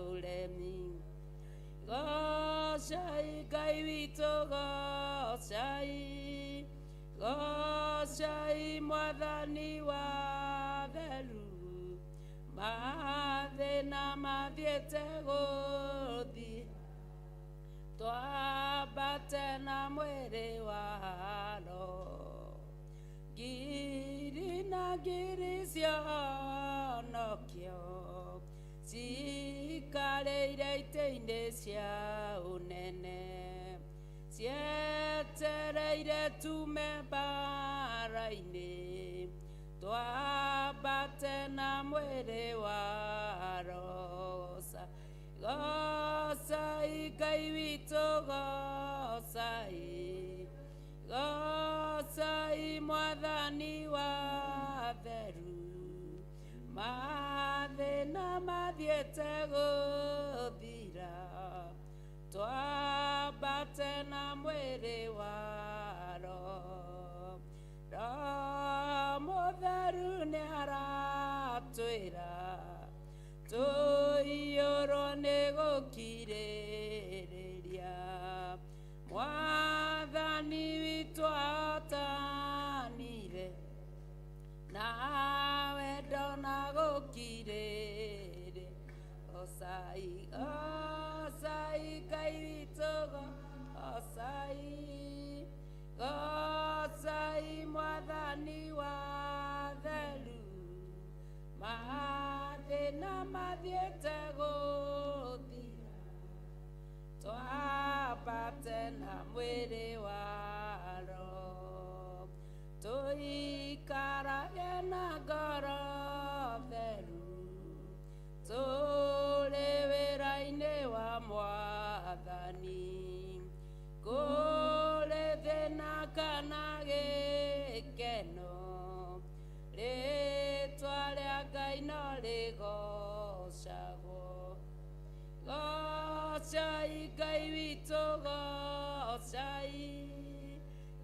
ũremi. Goocai Ngai witũ, goocai, goocai mwathani wa theru, mathĩna mathiĩte gũthira, twambate na mwĩrĩ wa roho. Ngiri na ngiri ciahonokio cikarĩire itĩ-inĩ cia ũnene, cietereire tume mbara-inĩ, twambate na mwĩrĩ wa roho. Goocai Ngai witũ, goocai, goocai mwathani wa theru, mathĩna mathiĩte gũthira, twambate na mwĩrĩ wa roho. Roho mũtheru nĩaratwĩra njĩra tũiyũrwo nĩ gũkirĩrĩria mwathani witũ ahotanire nawe ndona gũkirĩrĩ gocai gocai Ngai witũ gocai gocai mwathani wa theru mathĩna mathiĩte gũthira twambate na mwĩrĩ wa roho tũikarage na ngoro theru tũrĩ wĩra-inĩ wa mwathani kũrĩ thĩna kana gĩkeno rĩtwa rĩa Ngai no rĩgocagwo gocai Ngai witũ gocai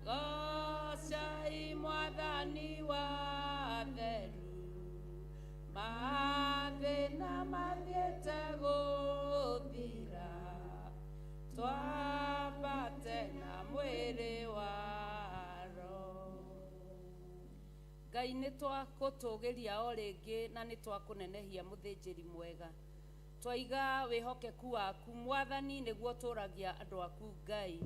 gocai mwathani wa theru mathĩna mathiĩte gũthira twambate na mwĩrĩ wa roho. Ngai nĩ twakũtũgĩria o rĩngĩ na nĩ twakũnenehia mũthĩnjĩri mwega twaiga wĩhokeku waku mwathani nĩguo ũtũragia andũ aku Ngai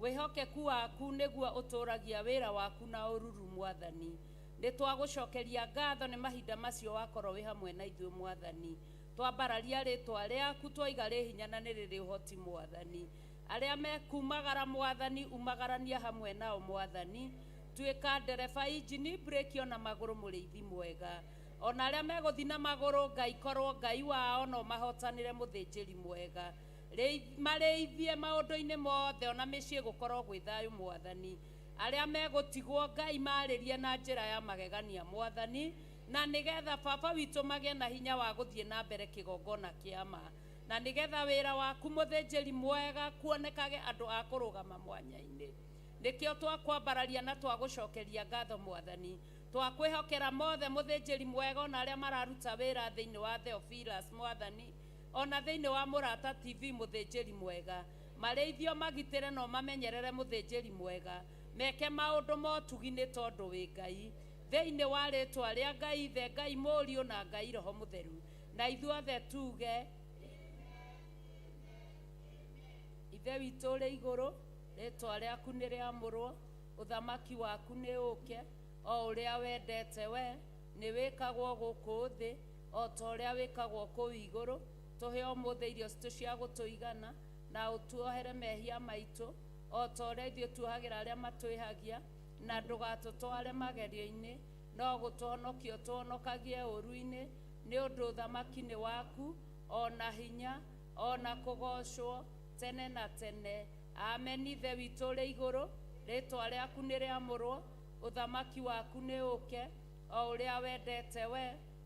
wĩhokeku waku nĩguo ũtũragia wĩra waku na ũruru mwathani nĩ twagũcokeria ngatho nĩ mahinda macio wakorwo wĩ hamwe na ithuĩ mwathani twambararia rĩtwa rĩaku twaiga rĩ hinya na nĩ rĩrĩ ũhoti mwathani arĩa mekumagara mwathani umagarania hamwe nao mwathani tuĩka ndereba injini breki ona magũrũ mũrĩithi mwega ona arĩa megũthiĩ na magũrũ Ngai korwo Ngai wao no mahotanĩre mũthĩnjĩri mwega marĩithie maũndũ-inĩ mothe ona mĩciĩ gũkorwo gwĩ thayũ mwathani arĩa megũtigwo Ngai marĩrie na njĩra ya magegania mwathani na nĩgetha baba witũ magĩe na hinya wa gũthiĩ na mbere kĩgongona kĩa ma na nĩgetha wĩra waku mũthĩnjĩri mwega kuonekage andũ a kũrũgama mwanya-inĩ nĩkĩo twakwambararia na twagũcokeria ngatho mwathani twakwĩhokera mothe mũthĩnjĩri mwega ona arĩa mararuta wĩra thĩinĩ wa Theophilus mwathani ona thĩinĩ wa Mũrata TV mũthĩnjĩri mwega marĩithio magitĩre no mamenyerere mũthĩnjĩri mwega meke maũndũ motugi nĩ tondũ wĩ Ngai thĩinĩ wa rĩtwa rĩa Ngai Ithe Ngai Mũriũ na Ngai Roho Mũtheru na ithuothe tuge Ithe witũ ũrĩ igũrũ rĩtwa rĩaku nĩ rĩamũrwo ũthamaki waku nĩ ũke o ũrĩa wendete we nĩ wĩkagwo gũkũ thĩ o ta ũrĩa wĩkagwo kũu igũrũ tũhe ũmũthĩ irio citũ cia gũtũigana na ũtuohere mehia maitũ o ta ũrĩa ithuĩ tuohagĩra arĩa matwĩhagia na ndũgatũtware magerio-inĩ no gũtũhonokia ũtũhonokagie ũũru-inĩ nĩ ũndũ ũthamaki nĩ waku ona hinya ona kũgocwo tene na tene amen. Ithe witũ ũrĩ igũrũ rĩtwa rĩaku nĩ rĩamũrwo ũthamaki waku nĩ ũke o ũrĩa wendete we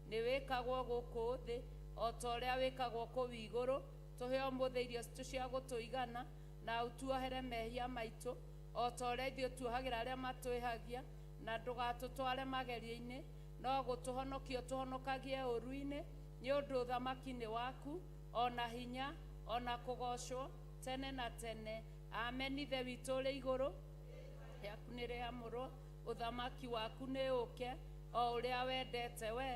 nĩ wĩkagwo gũkũ thĩ o ta ũrĩa wĩkagwo kũu igũrũ tũhe ũmũthĩ irio citũ cia gũtũigana na ũtuohere mehia maitũ o ta ũrĩa ithuĩ tuohagĩra arĩa matwĩhagia na ndũgatũtware magerio-inĩ no gũtũhonokia ũtũhonokagie ũũru-inĩ nĩ ũndũ ũthamaki nĩ waku ona hinya ona kũgocwo tene na tene amen. Ithe witũ ũrĩ igũrũ rĩaku nĩ rĩamũrwo ũthamaki waku nĩ ũke o ũrĩa wendete we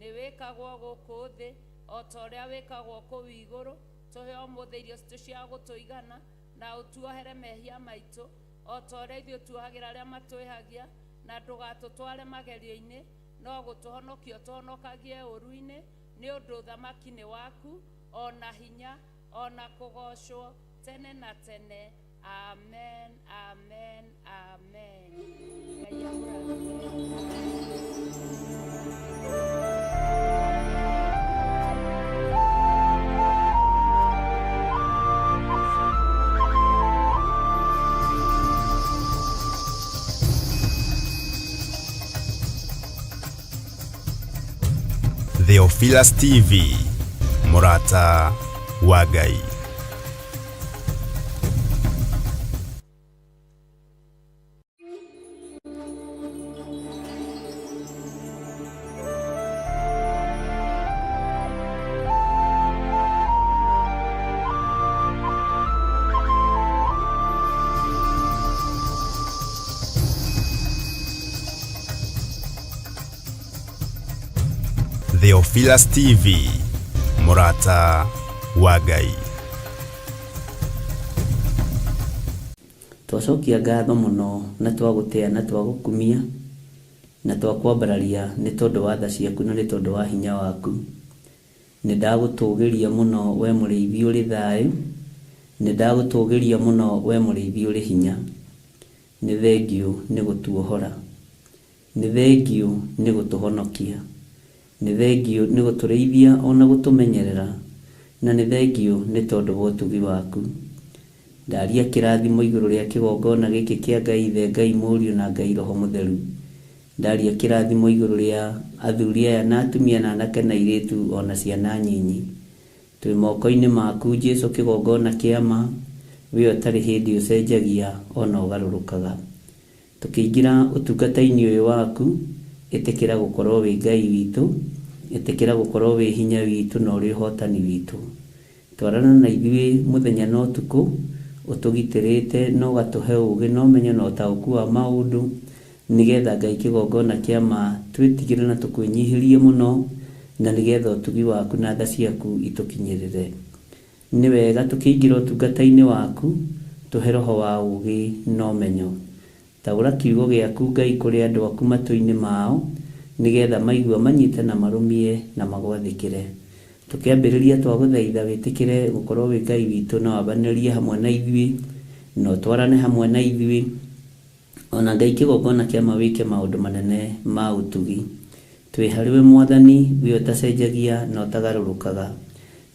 nĩ wĩkagwo gũkũ thĩ o ta ũrĩa wĩkagwo kũu igũrũ tũhe ũmũthĩ irio citũ cia gũtũigana na ũtuohere mehia maitũ o ta ũrĩa ithuĩ tuohagĩra arĩa matwĩhagia na ndũgatũtware magerio-inĩ no gũtũhonokia ũtũhonokagie ũũru-inĩ nĩ ũndũ ũthamaki nĩ waku ona hinya ona kũgocwo tene na tene amen amen amen. Ngai akũrathime. Theophilus TV, Mũrata wa Ngai. Theophilus TV, mũrata wa Ngai. Twacokia ngatho mũno na twagũtĩa na twagũkumia na twakwambararia nĩ tondũ wa tha ciaku na nĩ tondũ wa hinya waku. Nĩ ndagũtũgĩria mũno we mũrĩithi ũrĩ thayũ, nĩ ndagũtũgĩria mũno we mũrĩithi ũrĩ hinya. Nĩ thengiũ nĩ gũtuohora, nĩ thengiũ nĩ gũtũhonokia, nĩ thengiũ nĩ gũtũrĩithia ona gũtũmenyerera, na nĩ thengiũ nĩ tondũ wa ũtugi waku. Ndaria kĩrathimo igũrũ rĩa kĩgongona gĩkĩ kĩa Ngai Ithe, Ngai Mũriũ na Ngai Roho Mũtheru. Ndaria kĩrathimo igũrũ rĩa athuri aya na atumia na anake na airĩtu ona ciana nyinyi. Twĩ moko-inĩ maku Jesu kĩgongona kĩa ma, we ũtarĩ hĩndĩ ũcenjagia ona ũgarũrũkaga. Tũkĩingĩra ũtungata-inĩ ũyũ waku, ĩtĩkĩra gũkorwo wĩ Ngai witũ, ĩtĩkĩra gũkorwo wĩ hinya witũ na ũrĩ ũhotani witũ. Twarana na ithuĩ mũthenya na ũtukũ, ũtũgitĩrĩte na ũgatũhe ũũgĩ na ũmenyo na ũtaũku wa maũndũ, nĩgetha Ngai kĩgongona kĩa ma twĩtigĩre na tũkwĩnyihĩrie mũno, na nĩgetha ũtugi waku na tha ciaku itũkinyĩrĩre. Nĩ wega tũkĩingĩra ũtungata-inĩ waku, tũhe roho wa ũũgĩ na ũmenyo. Taũra kiugo gĩaku Ngai kũrĩ andũ aku matũ-inĩ mao, nĩgetha maigua manyite na marũmie na magwathĩkĩre. Tũkĩambĩrĩria twagũthaitha wĩtĩkĩre gũkorwo wĩ Ngai witũ na wambanĩrie hamwe na ithuĩ, na ũtwarane hamwe na ithuĩ, ona Ngai kĩgongona kĩa ma wĩke maũndũ manene ma ũtugi. Twĩ harĩwe Mwathani, we ũtacenjagia na ũtagarũrũkaga,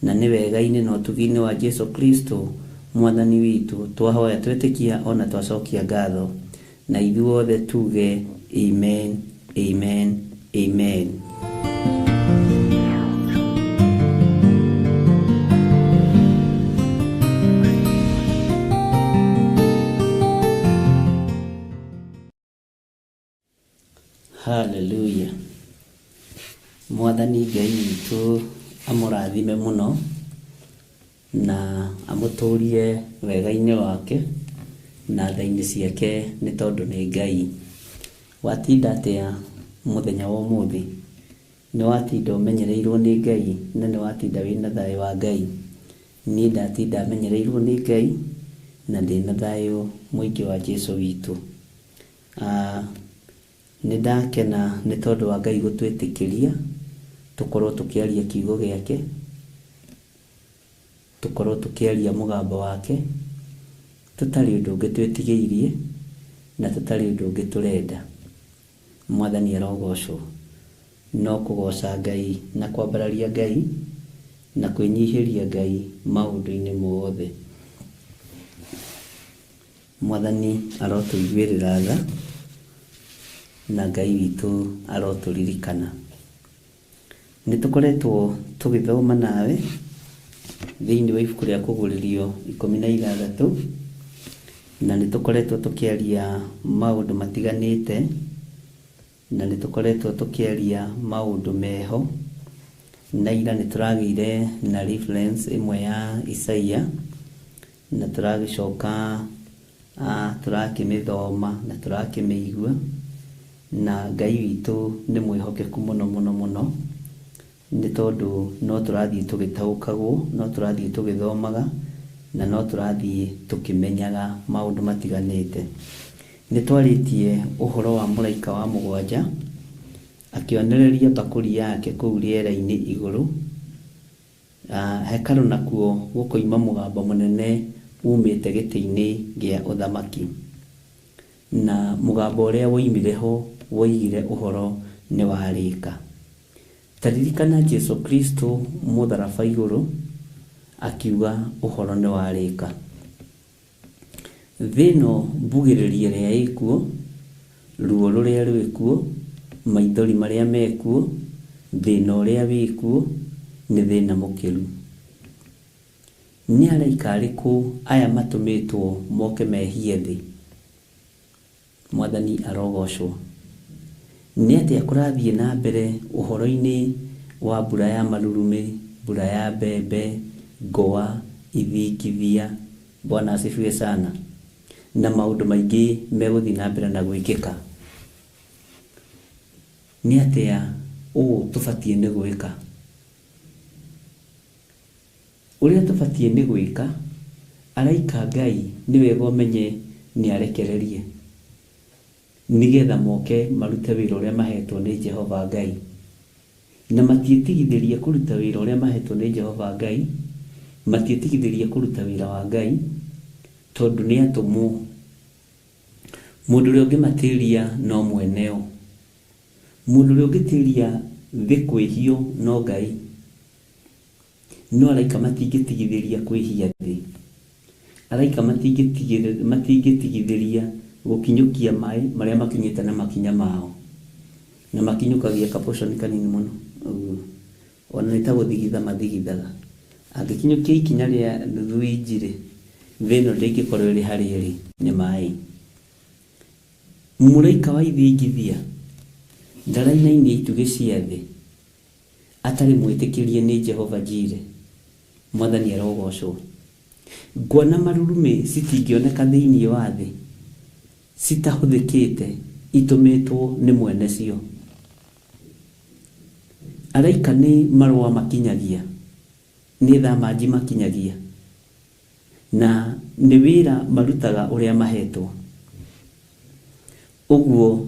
na nĩ wega-inĩ na ũtugi-inĩ wa Jesu Kristo Mwathani witũ twahoya twetĩkia ona twacokia ngatho, na ithuothe tuge amen, amen, amen. Hallelujah. Mwathani Ngai witũ amũrathime mũno na amũtũrie wega-inĩ wake na tha-inĩ ciake nĩ tondũ nĩ Ngai. Watinda atĩa mũthenya wa ũmũthĩ? Nĩ watinda ũmenyereirwo nĩ Ngai na nĩ watinda wĩna thayũ wa Ngai? Niĩ ndatinda menyereirwo nĩ Ngai na ndĩna thayũ mũingĩ wa Jesu witũ. Nĩ ndakena nĩ tondũ wa Ngai gũtwĩtĩkĩria tũkorwo tũkĩaria kiugo gĩake, tũkorwo tũkĩaria mũgambo wake, tũtarĩ ũndũ ũngĩ twĩtigĩirie na tũtarĩ ũndũ ũngĩ tũrenda. Mwathani arogocwo. No kũgoca Ngai na kwambararia Ngai na kwĩnyihĩria Ngai maũndũ-inĩ mothe. Mwathani arotũiguĩrĩra tha na Ngai witũ arotũririkana. Nĩ tũkoretwo tũgĩthoma nawe thĩinĩ wa ibuku rĩa Kũguũrĩrio 16, na nĩ tũkoretwo tũkĩaria maũndũ matiganĩte, na nĩ tũkoretwo tũkĩaria maũndũ meho, na ira nĩ tũragĩire na reference ĩmwe ya Isaia, na tũragĩcoka tũrakĩmĩthoma na tũrakĩmĩigua, na Ngai witũ nĩ mwĩhokeku mũno mũno mũno, nĩ tondũ no tũrathiĩ tũgĩtaũkagwo, no tũrathiĩ tũgĩthomaga, na no tũrathiĩ tũkĩmenyaga maũndũ matiganĩte. Nĩ twarĩtie ũhoro wa mũraika wa mũgwanja akĩonereria mbakũri yake kũu rĩera-inĩ igũrũ, hekarũ nakuo gũkoima mũgambo mũnene umĩte gĩtĩ-inĩ gĩa ũthamaki, na mũgambo ũrĩa woimire ho woigire ũhoro nĩ warĩka. Taririkana Jesu Kristo mũtharaba igũrũ akiuga ũhoro nĩ warĩka. Thĩ ĩno mbugĩrĩrio ĩrĩa ĩkuo, ruo rũrĩa rwĩkuo, maithori marĩa mekuo, thĩna ũrĩa wĩkuo, nĩ thĩna mũkĩru. Nĩ araika arĩkũ aya matũmĩtwo moke mehie thĩ? Mwathani arogocwo. Nĩ atĩa kũrathiĩ na mbere ũhoro-inĩ wa mbura ya marurumĩ, mbura ya mbembe, ngũa, ithingithia? Bwana asifiwe sana. Na maũndũ maingĩ megũthiĩ na mbere na gwĩkĩka. Nĩ atĩa Ũũ tũbatiĩ nĩ gwĩka. Ũrĩa tũbatiĩ nĩ gwĩka, araika a Ngai nĩ wega ũmenye nĩ arekererie, nĩgetha moke marute wĩra ũrĩa mahetwo nĩ Jehova Ngai. Na matiĩtigithĩria kũruta wĩra ũrĩa mahetwo nĩ Jehova Ngai, matiĩtigithĩria kũruta wĩra wa Ngai, tondũ nĩ atũmwo. Mũndũ ũrĩa ũngĩmatĩria no mweneo. Mũndũ ũrĩa ũngĩtĩria thĩ kwĩhio no Ngai. No araika matingĩtigithĩria kwĩhia thĩ. Araika matingĩtigithĩria gũkinyũkia maĩ marĩa makinyĩte na makinya mao. Na makinyũkagia kaposhoni kanini mũno. Ũguo. Ona nĩ ta gũthigitha mathigithaga. Angĩkinyũkia ikinya rĩa nuthu inji rĩ, thĩ ĩno ndĩngĩkorwo ĩrĩ harĩa ĩrĩ nĩ maĩ. Mũraika wa ithingithia ndarainainia itugĩ cia thĩ atarĩ mwĩtĩkĩrie nĩ Jehova Jire. Mwathani arogocwo. Ngwa na marurumĩ citingĩoneka thĩinĩ wa thĩ citahũthĩkĩte itũmĩtwo nĩ mwene cio. Araika nĩ marũa makinyagia, nĩ thamanji makinyagia, na nĩ wĩra marutaga ũrĩa mahetwo. Ũguo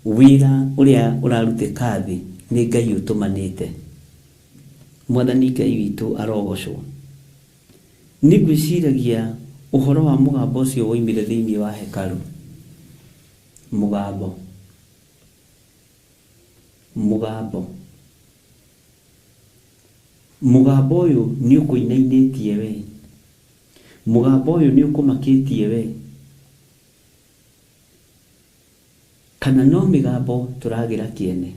wĩra ũrĩa ũrarutĩka thĩ nĩ Ngai ũtũmanĩte. Mwathani Ngai witũ arogocwo. Nĩ ngwĩciragia ũhoro wa mũgambo ũcio woimire thĩinĩ wa hekarũ. Mũgambo. Mũgambo. Mũgambo ũyũ nĩ ũkũinainĩtie we. Mũgambo ũyũ nĩ ũkũmakĩtie we. Kana no mĩgambo tũragĩra kĩene.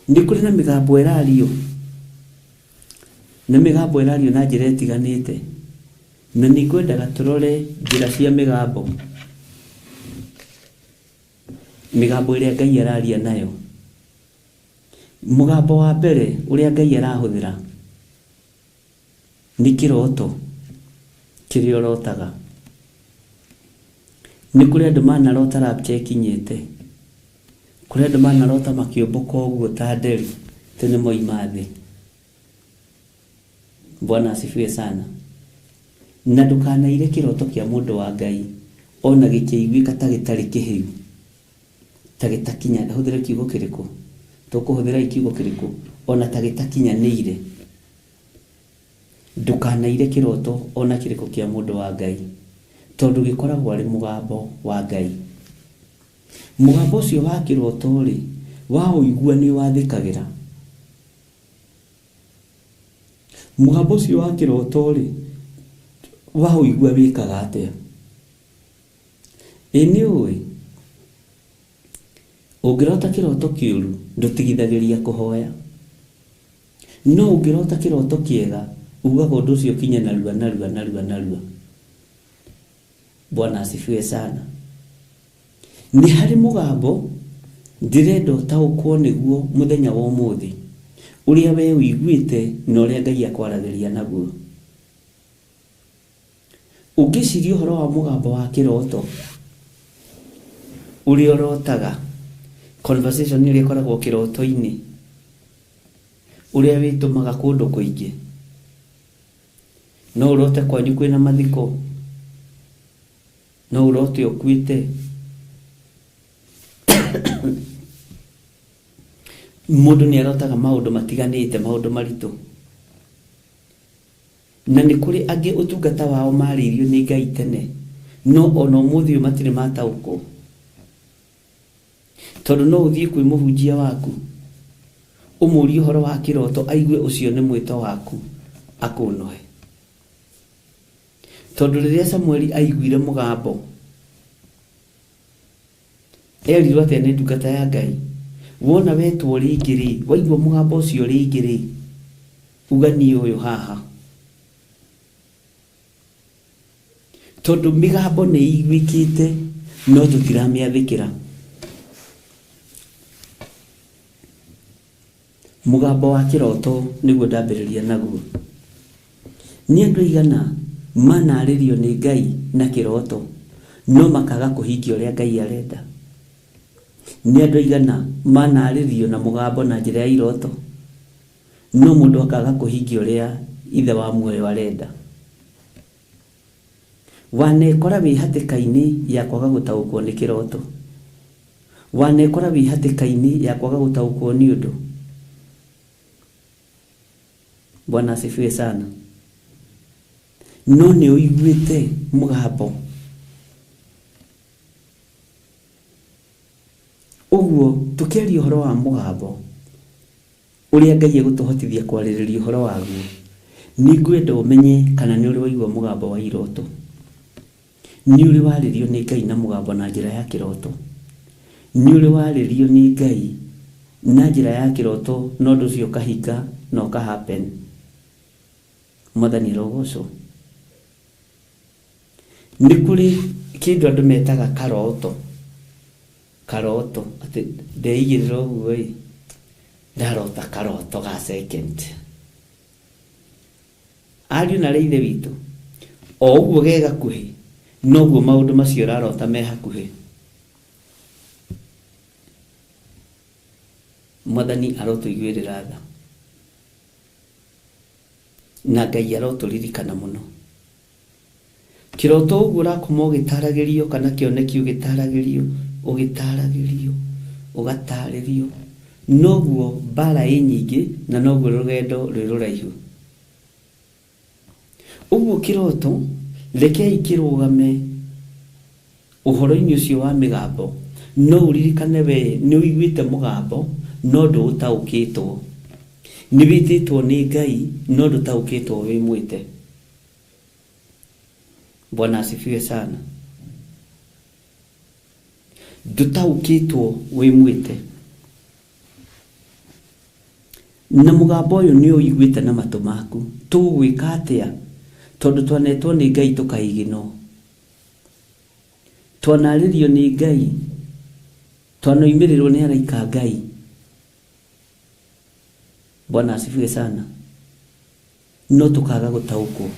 Nĩ kũrĩ na mĩgambo ĩrario. Na mĩgambo ĩrario na njĩra ĩtiganĩte. Na nĩ ngwendaga tũrore njĩra cia mĩgambo. Mĩgambo ĩrĩa Ngai araria nayo. Mũgambo wa mbere ũrĩa Ngai arahũthĩra nĩ kĩroto kĩrĩa ũrotaga. Nĩ kũrĩ andũ manarota rapture ĩkinyĩte. Kũrĩ andũ manarota makĩũmbũka ũguo ta nderi atĩ nĩ moima thĩ. Bwana asifiwe sana. Na ndũkanaire kĩroto kĩa mũndũ wa Ngai ona gĩkĩiguĩka ta gĩtarĩ kĩhĩu, ta gĩtakinya, hũthĩre kiugo kĩrĩkũ? Tũkũhũthĩra kiugo kĩrĩkũ? Ona ta gĩtakinyanĩire. Ndũkanaire kĩroto ona kĩrĩkũ kĩa mũndũ wa Ngai, tondũ gĩkoragwo arĩ mũgambo wa Ngai. Mũgambo ũcio wa kĩroto-rĩ, waũigua nĩ wathĩkagĩra. Mũgambo ũcio wa kĩroto-rĩ, waũigua wĩkaga atĩa? Ĩ nĩ ũĩ, ũngĩrota kĩroto kĩũru, ndũtigithagĩria kũhoya. No ũngĩrota kĩroto kĩega, ugaga ũndũ ũcio ũkinye narua narua narua narua. Bwana asifiwe sana. Nĩ harĩ mũgambo ndĩrenda ũtaũkwo nĩguo mũthenya wa ũmũthĩ, ũrĩa we ũiguĩte na ũrĩa Ngai akwaragĩria naguo. Ũngĩciria ũhoro wa mũgambo wa kĩroto, ũrĩa ũrotaga, conversation ĩrĩa ĩkoragwo kĩroto-inĩ, ũrĩa wĩtũmaga kũndũ kũingĩ. No ũrote kwanyu kwĩna mathiko, no ũrote ũkuĩte. Mũndũ nĩ arotaga maũndũ matiganĩte, maũndũ maritũ. Na nĩ kũrĩ angĩ ũtungata wao marĩirio nĩ Ngai tene, no ona ũmũthĩ ũyũ matirĩ mataũkwo. Tondũ no ũthiĩ kwĩ mũhunjia waku, ũmũrie ũhoro wa kĩroto, aigue ũcio nĩ mwĩto waku, akũnoe. Tondũ rĩrĩa Samueli aiguire mũgambo, erirwo atĩa nĩ ndungata ya Ngai? Wona wetwo rĩngĩ rĩ, waigua mũgambo ũcio rĩngĩ rĩ, uga niĩ ũyũ haha. Tondũ mĩgambo nĩ iguĩkĩte no tũtiramĩathĩkĩra. Mũgambo wa kĩroto nĩguo ndambĩrĩria naguo. Nĩ andũ aigana manarĩrio nĩ Ngai na kĩroto no makaga kũhingia ũrĩa Ngai arenda? Nĩ andũ aigana manarĩrio na mũgambo na njĩra ya iroto, no mũndũ akaga kũhingia ũrĩa ithe wa muoyo arenda. Wanekora wĩ hatĩka-inĩ ya kwaga gũtaũkwo nĩ kĩroto, wanekora wĩ hatĩka-inĩ ya kwaga gũtaũkwo nĩ ũndũ. Bwana asifiwe sana. No nĩ ũiguĩte mũgambo ũguo. Tũkĩaria ũhoro wa mũgambo ũrĩa Ngai egũtũhotithia kwarĩrĩria ũhoro waguo, nĩ ngwenda ũmenye kana nĩ ũrĩ waigua mũgambo wa iroto, nĩ ũrĩ warĩrio nĩ Ngai na mũgambo na njĩra ya kĩroto, nĩ ũrĩ warĩrio nĩ Ngai na njĩra ya kĩroto na ũndũ ũcio ũkahinga na ũka happen. Mwathani arogocwo. Nĩ kũrĩ kĩndũ andũ metaga karoto, karoto atĩ ndeigĩrĩra ũguo ĩ ndarota karoto ga second. Ariũ na arĩ ithe witũ, o ũguo ge gakuhĩ noguo maũndũ macio ũrarota me hakuhĩ. Mwathani arotũiguĩrĩra tha na Ngai arotũririkana mũno. Kĩroto ũguo ũrakoma ũgĩtaragĩrio kana kĩoneki ũgĩtaragĩrio ũgĩtaragĩrio ũgatarĩrio, noguo mbara ĩ nyingĩ na noguo rũgendo rwĩ rũraihu. Ũguo kĩroto rekei kĩrũgame ũhoro-inĩ ũcio wa mĩgambo, no ũririkane we nĩ ũiguĩte mũgambo no ndũũtaũkĩtwo, nĩ wĩtĩtwo nĩ Ngai no ndũtaũkĩtwo wĩ mwĩte. Bwana asifiwe sana. Ndũtaũkĩtwo wĩ mwĩte, na mũgambo ũyũ nĩ ũiguĩte na matũ maku. Tũgwĩka atĩa tondũ twanetwo nĩ Ngai tũkaiginwo, twanarĩrio nĩ Ngai, twanoimĩrĩrwo nĩ araika a Ngai. Bwana asifiwe sana. No tũkaga gũtaũkwo.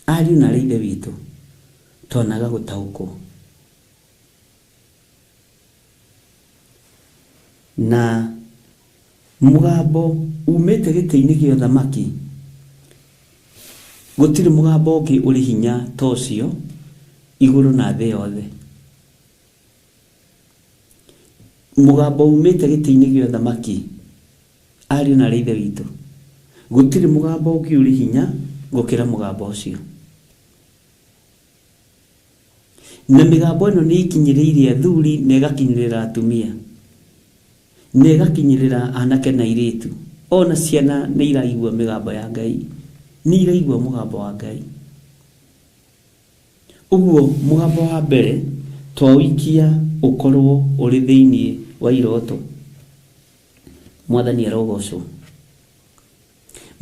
Ariũ na arĩ ithe witũ, twanaga gũtaũkwo. Na mũgambo umĩte gĩtĩ-inĩ kĩa ũthamaki, gũtirĩ mũgambo ũngĩ ũrĩ hinya ta ũcio igũrũ na thĩ yothe. Mũgambo umĩte gĩtĩ-inĩ kĩa ũthamaki, ariũ na arĩ ithe witũ, gũtirĩ mũgambo ũngĩ ũrĩ hinya gũkĩra mũgambo ũcio. Na mĩgambo ĩno nĩ ĩkinyĩrĩirie athuri na ĩgakinyĩrĩra atumia, na ĩgakinyĩrĩra anake na airĩtu, ona ciana nĩ iraigua mĩgambo ya Ngai, nĩ iraigua mũgambo wa Ngai. Ũguo mũgambo wa mbere twaũikia ũkorwo ũrĩ thĩinĩ wa iroto. Mwathani arogocwo.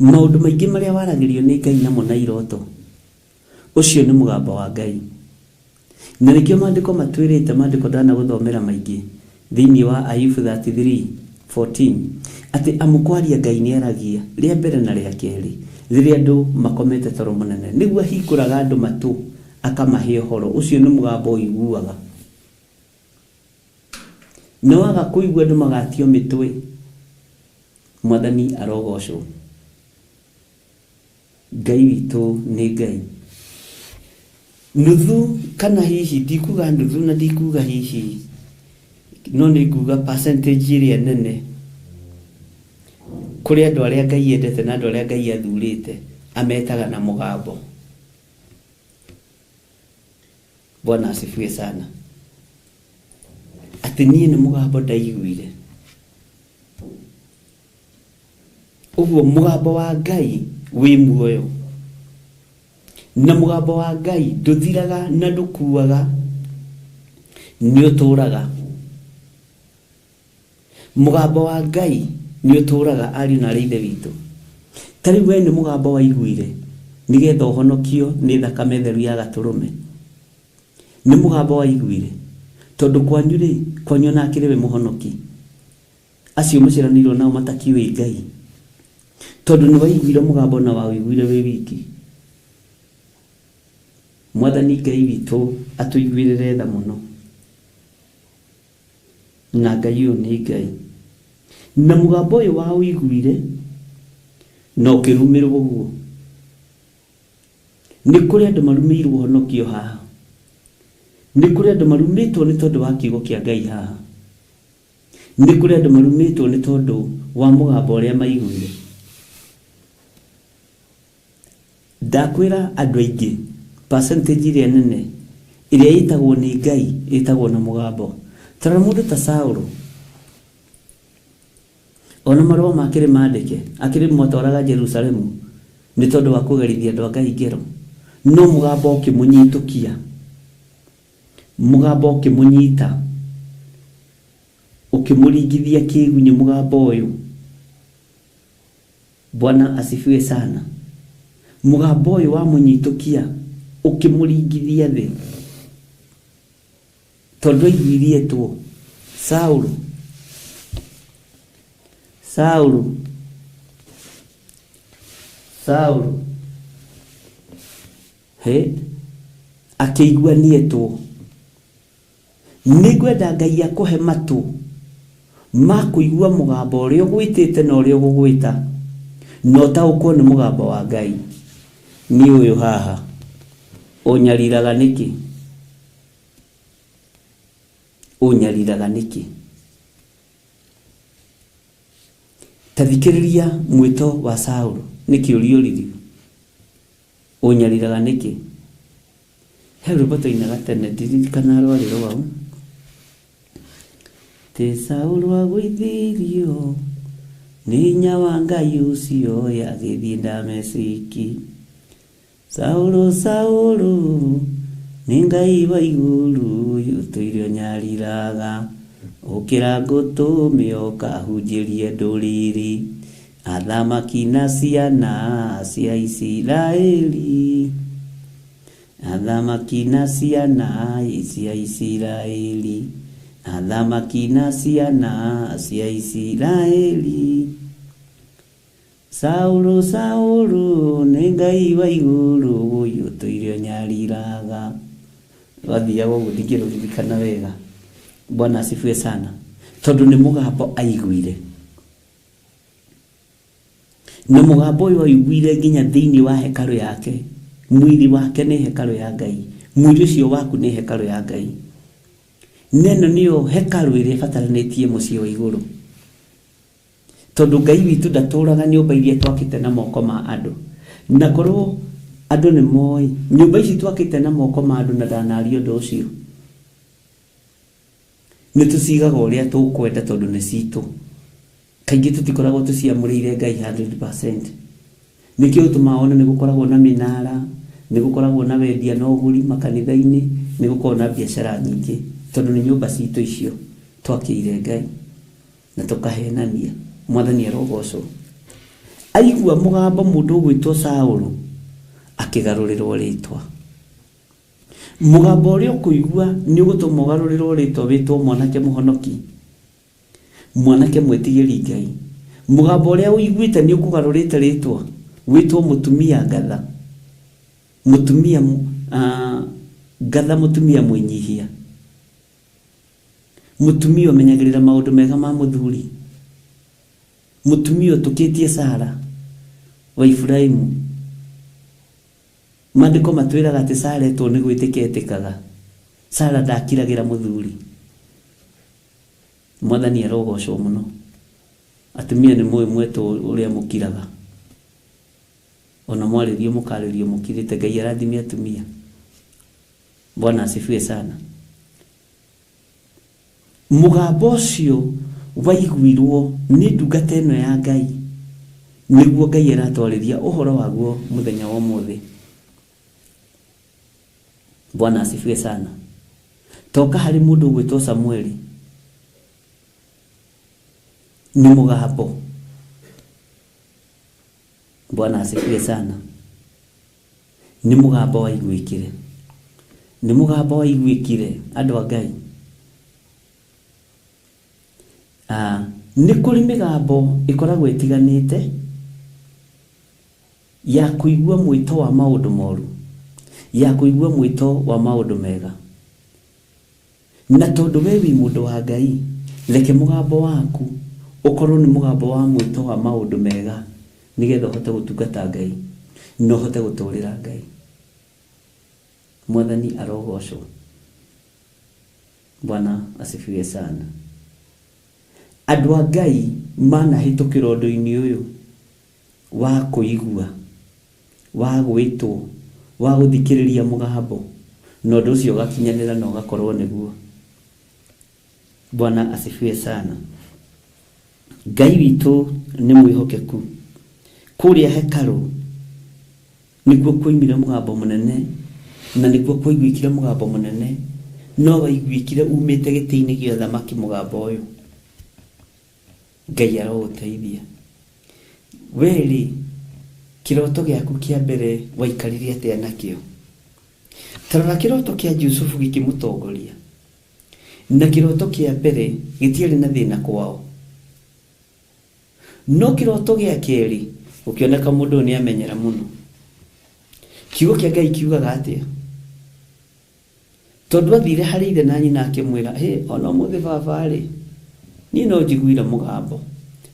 Maũndũ maingĩ marĩa waragĩrio nĩ Ngai namo na iroto, ũcio nĩ mũgambo wa Ngai. Na nĩkĩo maandĩko matwĩrĩte, maandĩko ndanagũthomera maingĩ thĩinĩ wa Ayubu 33:14, atĩ amũkwaria Ngai nĩ aragia rĩa mbere na rĩa kerĩ rĩrĩa andũ makomete toro mũnene, nĩguo ahingũraga andũ matũ akamahe ũhoro. Ũcio nĩ mũgambo ũiguaga, na waga kũigua andũ magatio mĩtwe. Mwathani arogocwo. Ngai witũ nĩ Ngai. Nuthu kana hihi ndikuga nuthu na ndikuga hihi, no nĩ nguga percentage ĩrĩa nene kũrĩ andũ arĩa Ngai endete na andũ arĩa Ngai athurĩte ametaga na mũgambo. Bwana asifiwe sana. Atĩ niĩ nĩ mũgambo ndaiguire. Ũguo mũgambo wa Ngai wĩ muoyo, na mũgambo wa Ngai ndũthiraga na ndũkuaga, nĩ ũtũraga. Mũgambo wa Ngai nĩ ũtũraga, ariũ na arĩ ithe witũ. Ta rĩu we nĩ mũgambo waiguire nĩgetha ũhonokio nĩ thakame theru ya gatũrũme. Nĩ mũgambo waiguire tondũ kwanyu rĩ, kwanyu ona akĩrĩ we mũhonoki, acio mũciaranĩirwo nao matakiũĩ Ngai, tondũ nĩ waiguire mũgambo na waũiguire wĩ wiki. Mwathani Ngai witũ atũiguĩrĩre tha mũno. Na Ngai ũyũ nĩ Ngai. Na mũgambo ũyũ wa ũiguire na ũkĩrumĩrwo ũguo. Nĩ kũrĩ andũ marumĩirwo ũhonokio haha. Nĩ kũrĩ andũ marumĩtwo nĩ tondũ wa kiugo kĩa Ngai haha. Nĩ kũrĩ andũ marumĩtwo nĩ tondũ wa mũgambo ũrĩa maiguire. Ndakwĩra andũ aingĩ percentage ĩrĩa nene ĩrĩa ĩtagwo nĩ Ngai ĩtagwo na mũgambo. Tarora mũndũ ta Saũlũ, ona marũa makĩrĩ mandĩke akĩrĩ mwatwaraga Jerusalemu nĩ tondũ wa kũgerithia andũ a Ngai ngero, no mũgambo ũkĩmũnyitũkia, mũgambo ũkĩmũnyita, ũkĩmũringithia kĩgunyĩ mũgambo ũyũ. Bwana asifiwe sana. Mũgambo ũyũ wamũnyitũkia ũkĩmũringithia thĩ, tondũ aiguirie etwo Saũlũ, Saũlũ, Saũlũ. He, akĩigua nĩetwo. Nĩngwenda Ngai akũhe matũ ma kũigua mũgambo ũrĩa ũgwĩtĩte na ũrĩa ũgũgwĩta, na ũtaũkwo nĩ mũgambo wa Ngai. Nĩ ũyũ haha, ũnyariraga nĩkĩ? Ũnyariraga nĩkĩ? Ta thikĩrĩria mwĩto wa Saũlũ, nĩ kĩũria ũririo. Ũnyariraga nĩkĩ? He rwĩmbo twainaga tene, ndirikana rwarĩ rwaũ. Ti Saũlũ agũithirio nĩ hinya wa Ngai ũcio agĩthiĩ Dameski. Saũlũ, Saũlũ, nĩ Ngai wa igũrũ ũtũire ũnyariraga. Ũkĩra ngũtũme ũkahunjĩrie ndũrĩrĩ, athamaki na ciana cia Isiraeli. Athamaki na ciana cia Isiraeli. Athamaki na ciana cia Isiraeli. Saũlũ, Saũlũ, nĩ Ngai wa igũrũ ũyũ ũtũire ũnyariraga. Wathiaga ũguo ndingĩrũririkana wega. Bwana asifiwe sana. Tondũ nĩ mũgambo aiguire. Na mũgambo ũyũ aiguire nginya thĩinĩ wa hekarũ yake. Mwĩrĩ wake nĩ hekarũ ya Ngai. Mwĩrĩ ũcio waku nĩ hekarũ ya Ngai. Neno nĩyo hekarũ ĩrĩa ĩbataranĩtie mũciĩ wa igũrũ. Tondũ Ngai witũ ndatũraga nyũmba iria twakĩte na moko ma andũ. Na korwo andũ nĩ moĩ nyũmba ici twakĩte na moko ma andũ na ndanaria ũndũ ũcio, nĩ tũcigaga ũrĩa tũkwenda tondũ nĩ citũ. Kaingĩ tũtikoragwo tũciamũrĩire Ngai 100%. Nĩkĩo ũtũmaga wone nĩ gũkoragwo na mĩnara, nĩ gũkoragwo na wendia na ũgũri makanitha-inĩ, nĩ gũkoragwo na biacara nyingĩ, tondũ nĩ nyũmba citũ icio twakĩire Ngai na tũkahenania. Mwathani arogocwo. Aigua mũgambo mũndũ ũgwĩtwo Saũlũ akĩgarũrĩrwo rĩtwa. Mũgambo ũrĩa ũkũigua nĩ ũgũtũma ũgarũrĩrwo rĩtwa wĩtwo mwanake mũhonoki, mwanake mwĩtigĩri Ngai. Mũgambo ũrĩa ũiguĩte nĩ ũkũgarũrĩte rĩtwa wĩtwo mũtumia ngatha, mũtumia ngatha, mũtumia mwĩnyihia, mũtumia ũmenyagĩrĩra maũndũ mega ma mũthuri, mũtumia ũtũkĩtie Sara wa Iburaimu. Maandĩko matwĩraga atĩ Sara etwo nĩ gwĩtĩka etĩkaga. Sara ndakiragĩra mũthuri. Mwathani arogocwo mũno. Atumia nĩ mũĩ mwetwo ũrĩa mũkiraga. Ona mwarĩrio mũkarĩrio mũkirĩte. Ngai arathime atumia. Bwana asifiwe sana. Mũgambo ũcio waiguirwo nĩ ndungata ĩno ya Ngai, nĩguo Ngai aratwarĩria ũhoro waguo mũthenya wa ũmũthĩ. Bwana asifiwe sana. Toka harĩ mũndũ ũgwĩtwo Samueli, nĩ mũgambo. Bwana asifiwe sana. Nĩ mũgambo waiguĩkire. Nĩ mũgambo waiguĩkire andũ a Ngai. Nĩ kũrĩ mĩgambo ĩkoragwo ĩtiganĩte ya kũigua mwĩto wa maũndũ moru, ya kũigua mwĩto wa maũndũ mega. Na tondũ we wĩ mũndũ wa Ngai, Reke mũgambo waku ũkorwo nĩ mũgambo wa mwĩto wa maũndũ mega, nĩgetha ũhote gũtungata Ngai na ũhote gũtũrĩra Ngai. Mwathani arogocwo. Bwana asifiwe sana. Andũ a Ngai manahĩtũkĩra ũndũ-inĩ ũyũ wa kũigua, wa gwĩtwo, wa gũthikĩrĩria mũgambo, na ũndũ ũcio ũgakinyanĩra na ũgakorwo nĩguo. Bwana asifiwe sana. Ngai witũ nĩ mwĩhokeku. Kũrĩa hekarũ nĩkuo kwoimire mũgambo mũnene, na nĩkuo kwaiguĩkire mũgambo mũnene, no waiguĩkire umĩte gĩtĩ-inĩ gĩa ũthamaki mũgambo ũyũ. Ngai arogũteithia. We-rĩ, kĩroto gĩaku kĩa mbere waikarire atĩa nakĩo? Ta rora kĩroto kĩa Jusufu gĩkĩmũtongoria, na kĩroto kĩa mbere gĩtiarĩ na thĩna kwao, no kĩroto gĩa kerĩ gũkĩoneka mũndũ ũyũ nĩamenyera mũno. Kiugo kĩa Ngai kiugaga atĩa? Tondũ athire harĩ ithe na nyina akĩmwĩra, hĩ, ona ũmũthĩ baba-rĩ, niĩ no njiguire mũgambo,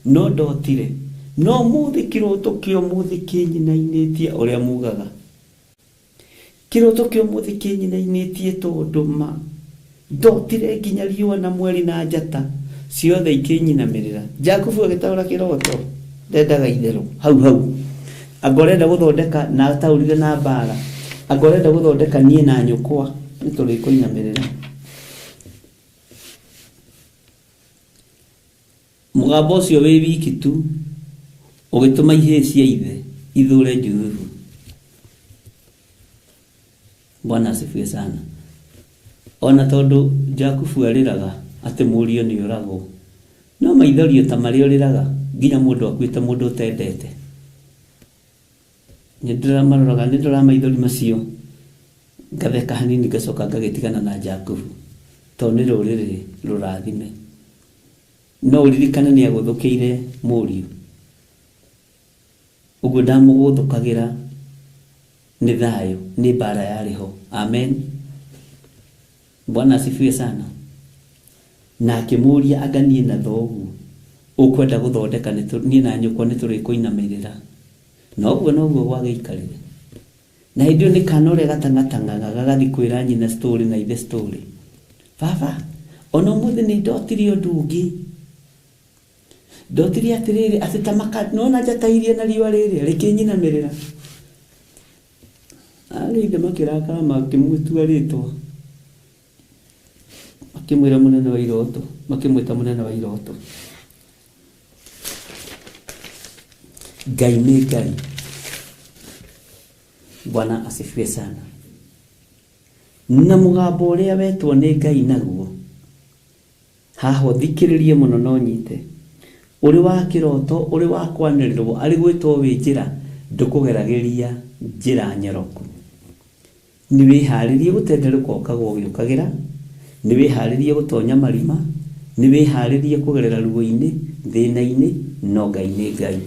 no ndotire, no ũmũthĩ kĩroto kĩa ũmũthĩ kĩnyinainĩtie ũrĩa mugaga. Kĩroto kĩa ũmũthĩ kĩnyinainĩtie tondũ ma ndotire nginya riũa na mweri na njata ciothe ikĩnyinamĩrĩra. Jakubu agĩtaũra kĩroto, ndendaga itherũ hau hau. Anga ũrenda gũthondeka na ataũrire na mbara, anga ũrenda gũthondeka niĩ na nyũkwa nĩ tũrĩkũinamĩrĩra. Mũgambo ũcio wĩ wiki tu ũgĩtũma ihĩĩ cia ithe ithũre Jusufu. Bwana asifiwe sana. Ona tondũ Jakubu arĩraga atĩ mũriũ nĩ ũragwo, no maithorio ta marĩa ũrĩraga nginya mũndũ akuĩte mũndũ ũtendete. Nĩ ndĩramaroraga, nĩ ndĩroraga maithori macio, ngatheka hanini ngacoka ngagĩtigana na Jakubu, tondũ nĩ rũrĩrĩ rũrathime. No ũririkane nĩ agũthũkĩire mũriũ, ũguo ndamũgũthũkagĩra nĩ thayũ, nĩ mbara yarĩ ho. Amen. Bwana asifiwe sana. Na akĩmũria, anga niĩ na thoguo ũkwenda gũthondeka niĩ na nyũkwa nĩ tũrĩkũinamĩrĩra. Na ũguo noguo gwagĩikarire. Na hĩndĩ ĩyo nĩ kana ũrĩa gatang'atang'aga gagathiĩ kwĩra nyina story na ithe story. Baba, ona ũmũthĩ nĩ ndotire ũndũ ũngĩ. Ndotire atĩrĩrĩ, atĩ ta maka, nona njata iria na riũa rĩrĩa rĩkĩnyinamĩrĩra. Arĩ ithe makĩrakara makĩmũtua rĩtwa, makĩmwĩra mũnene wa iroto, makĩmwĩta mũnene wa iroto. Ngai nĩ Ngai. Bwana asifiwe sana. Na mũgambo ũrĩa wetwo nĩ Ngai naguo, haha ũthikĩrĩrie mũno no nyite, ũrĩ wa kĩroto, ũrĩ wa kwanĩrĩrwo, arĩ gwĩtwo wĩ njĩra, ndũkũgeragĩria njĩra nyoroku. Nĩ wĩharĩrie gũtenderũka ũkagwo ũgĩũkagĩra, nĩ wĩharĩrie gũtonya marima, nĩ wĩharĩrie kũgerera ruo-inĩ, thĩna-inĩ, no Ngai nĩ Ngai.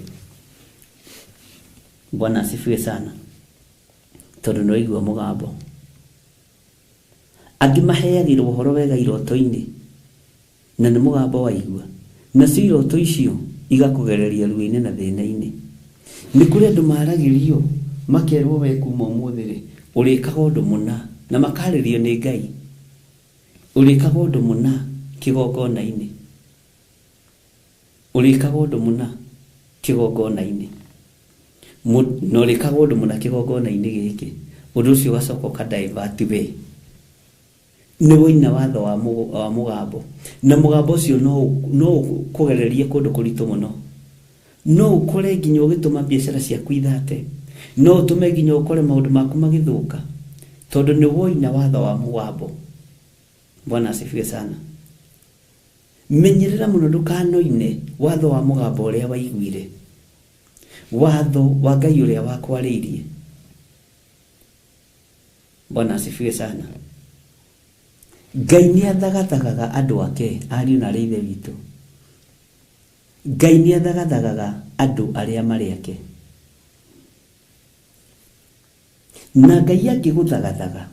Bwana asifiwe sana. Tondũ nĩ waigua mũgambo. Angĩ maheagĩrwo ũhoro wega iroto-inĩ, na nĩ mũgambo waigua, nacio iroto icio igakũgereria ruo-inĩ na thĩna-inĩ. Nĩ kũrĩ andũ maragĩrio makerwo we kuma ũmũthĩ rĩ, ũrĩkaga ũndũ mũna, na makarĩrio nĩ Ngai, ũrĩkaga ũndũ mũna kĩgongona-inĩ, ũrĩkaga ũndũ mũna kĩgongona-inĩ, na ũrĩkaga ũndũ mũna kĩgongona-inĩ gĩkĩ, ũndũ ũcio ũgacoka ũka divert we. Nĩ woina watho wa mũgambo, na mũgambo ũcio no ũkũgererie kũndũ kũritũ mũno. No ũkore nginya ũgĩtũma biacara ciaku ithate, no ũtũme nginya ũkore maũndũ maku magĩthũka, tondũ nĩ woina watho wa mũgambo. Bwana asifiwe sana. Menyerera mũno ndũkanoine watho wa mũgambo ũrĩa waiguire, watho wa Ngai ũrĩa wakwarĩirie. Bwana asifiwe sana. Ngai nĩ athagathagaga andũ ake, ariũ na arĩa ithe witũ. Ngai nĩ athagathagaga andũ arĩa marĩ ake. Na Ngai angĩgũthagathaga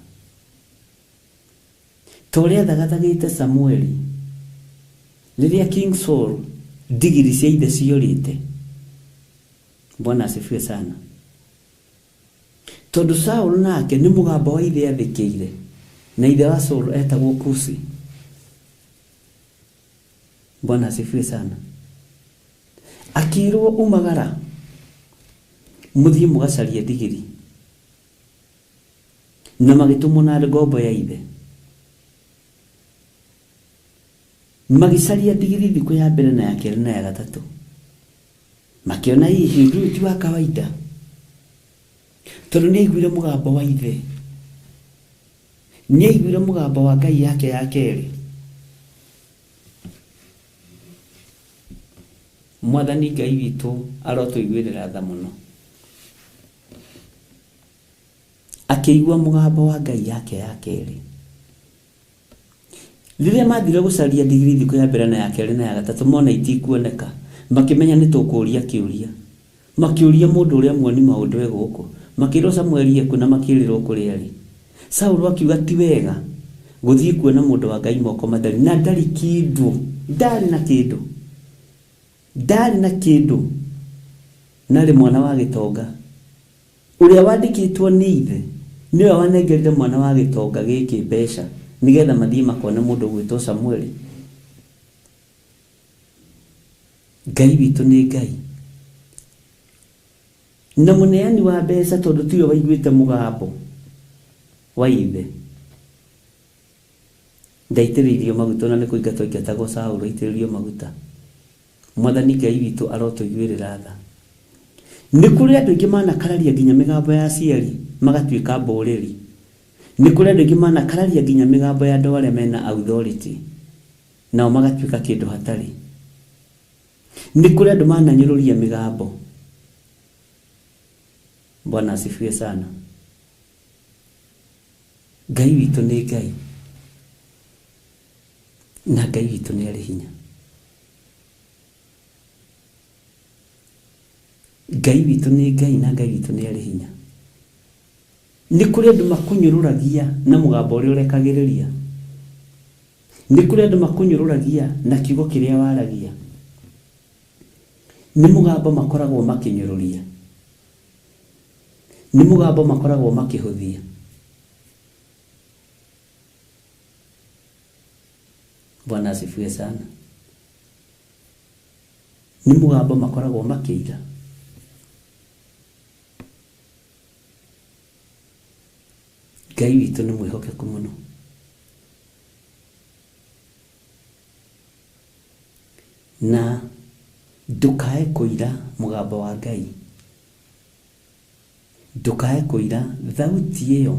ta ũrĩa athagathagĩte Samueli, Rĩrĩa King Saul ndigiri cia ithe ciorĩte, Bwana asifiwe sana, tondũ Saul nake nĩ mũgambo wa ithe athĩkĩire, na ithe wa Saul etagwo Kusi. Bwana asifiwe sana. Akĩrwo umagara mũthiĩ mũgacarie ndigiri, na magĩtũmwo na ngombo ya ithe. Magĩcaria ndigiri thikũ ya mbere na ya kerĩ na ya gatatũ, makĩona hihi ũndũ ũyũ ti wa kawaida, tondũ nĩ aiguire mũgambo wa ithe, nĩ aiguire mũgambo wa Ngai yake ya kerĩ. Mwathani Ngai witũ arotũiguĩrĩra tha mũno. Akĩigua mũgambo wa Ngai yake ya kerĩ. Rĩrĩa mathire gũcaria ndigiri thikũ ya mbere na ya kerĩ na ya gatatũ, mona itikuoneka, makĩmenya nĩ tũkũũria kĩũria. Makĩũria mũndũ ũrĩa muoni maũndũ e gũkũ, makĩrwo Samueli eku na makĩrĩrwo kũrĩa arĩ. Saulu akiuga ti wega gũthiĩ kuona mũndũ wa Ngai moko matheri, na ndarĩ kĩndũ, ndarĩ na kĩndũ, ndarĩ na kĩndũ, narĩ mwana wa gĩtonga ũrĩa wandĩkĩtwo nĩ ithe nĩwe wanengerire mwana wa gĩtonga gĩkĩ mbeca nĩgetha mathiĩ makone mũndũ ũgwĩtwo Samueli. Ngai witũ nĩ Ngai na mũneani wa mbeca, tondũ tiwe waiguĩte mũgambo wa ithe, ndaitĩrĩirio maguta, na nĩ kũingatwo aingatagwo Saũlũ aitĩrĩrio maguta. Mwathani Ngai witũ arotũiguĩrĩra tha. Nĩ kũrĩ andũ aingĩ manakararia nginya mĩgambo ya aciari magatuĩka mbũrĩri. Nĩ kũrĩ andũ aingĩ manakararia nginya mĩgambo ya andũ arĩa mena authority, nao magatuĩka kĩndũ hatarĩ. Nĩ kũrĩ andũ mananyũrũria mĩgambo. Bwana asifiwe sana. Ngai witũ nĩ Ngai, na Ngai witũ nĩ arĩ hinya. Ngai witũ nĩ Ngai, na Ngai witũ nĩ arĩ hinya. Nĩ kũrĩ andũ makũnyũrũragia na mũgambo ũrĩa ũrekagĩrĩria. Nĩ kũrĩ andũ makũnyũrũragia na kiugo kĩrĩa waragia. Nĩ mũgambo makoragwo makĩnyũrũria, nĩ mũgambo makoragwo makĩhũthia. Bwana asifiwe sana. Nĩ mũgambo makoragwo makĩira. Ngai witũ nĩ mwĩhokeku mũno. Na ndũkae kũira mũgambo wa Ngai, ndũkae kũira thauti ĩyo.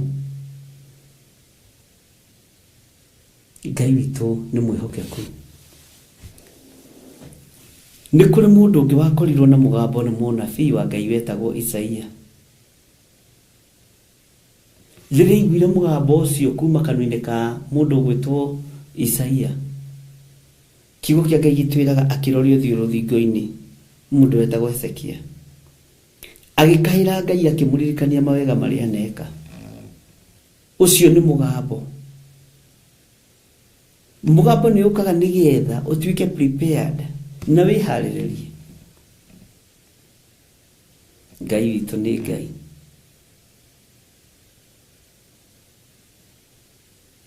Ngai witũ nĩ mwĩhokeku. Nĩ kũrĩ mũndũ ũngĩ wakorirwo na mũgambo nĩ mũnabii wa Ngai wetagwo Isaia. Rĩrĩa aiguire mũgambo ũcio kuma kanua-inĩ ka mũndũ ũgwĩtwo Isaia, kiugo kĩa Ngai gĩtwĩraga akĩroria ũthiũ rũthingo-inĩ, mũndũ wetagwo Hezekia agĩkaĩra Ngai akĩmũririkania mawega marĩa aneka. Ũcio nĩ mũgambo. Mũgambo nĩ ũkaga nĩgetha ũtuĩke prepared na wĩharĩrĩrie. Ngai witũ nĩ Ngai,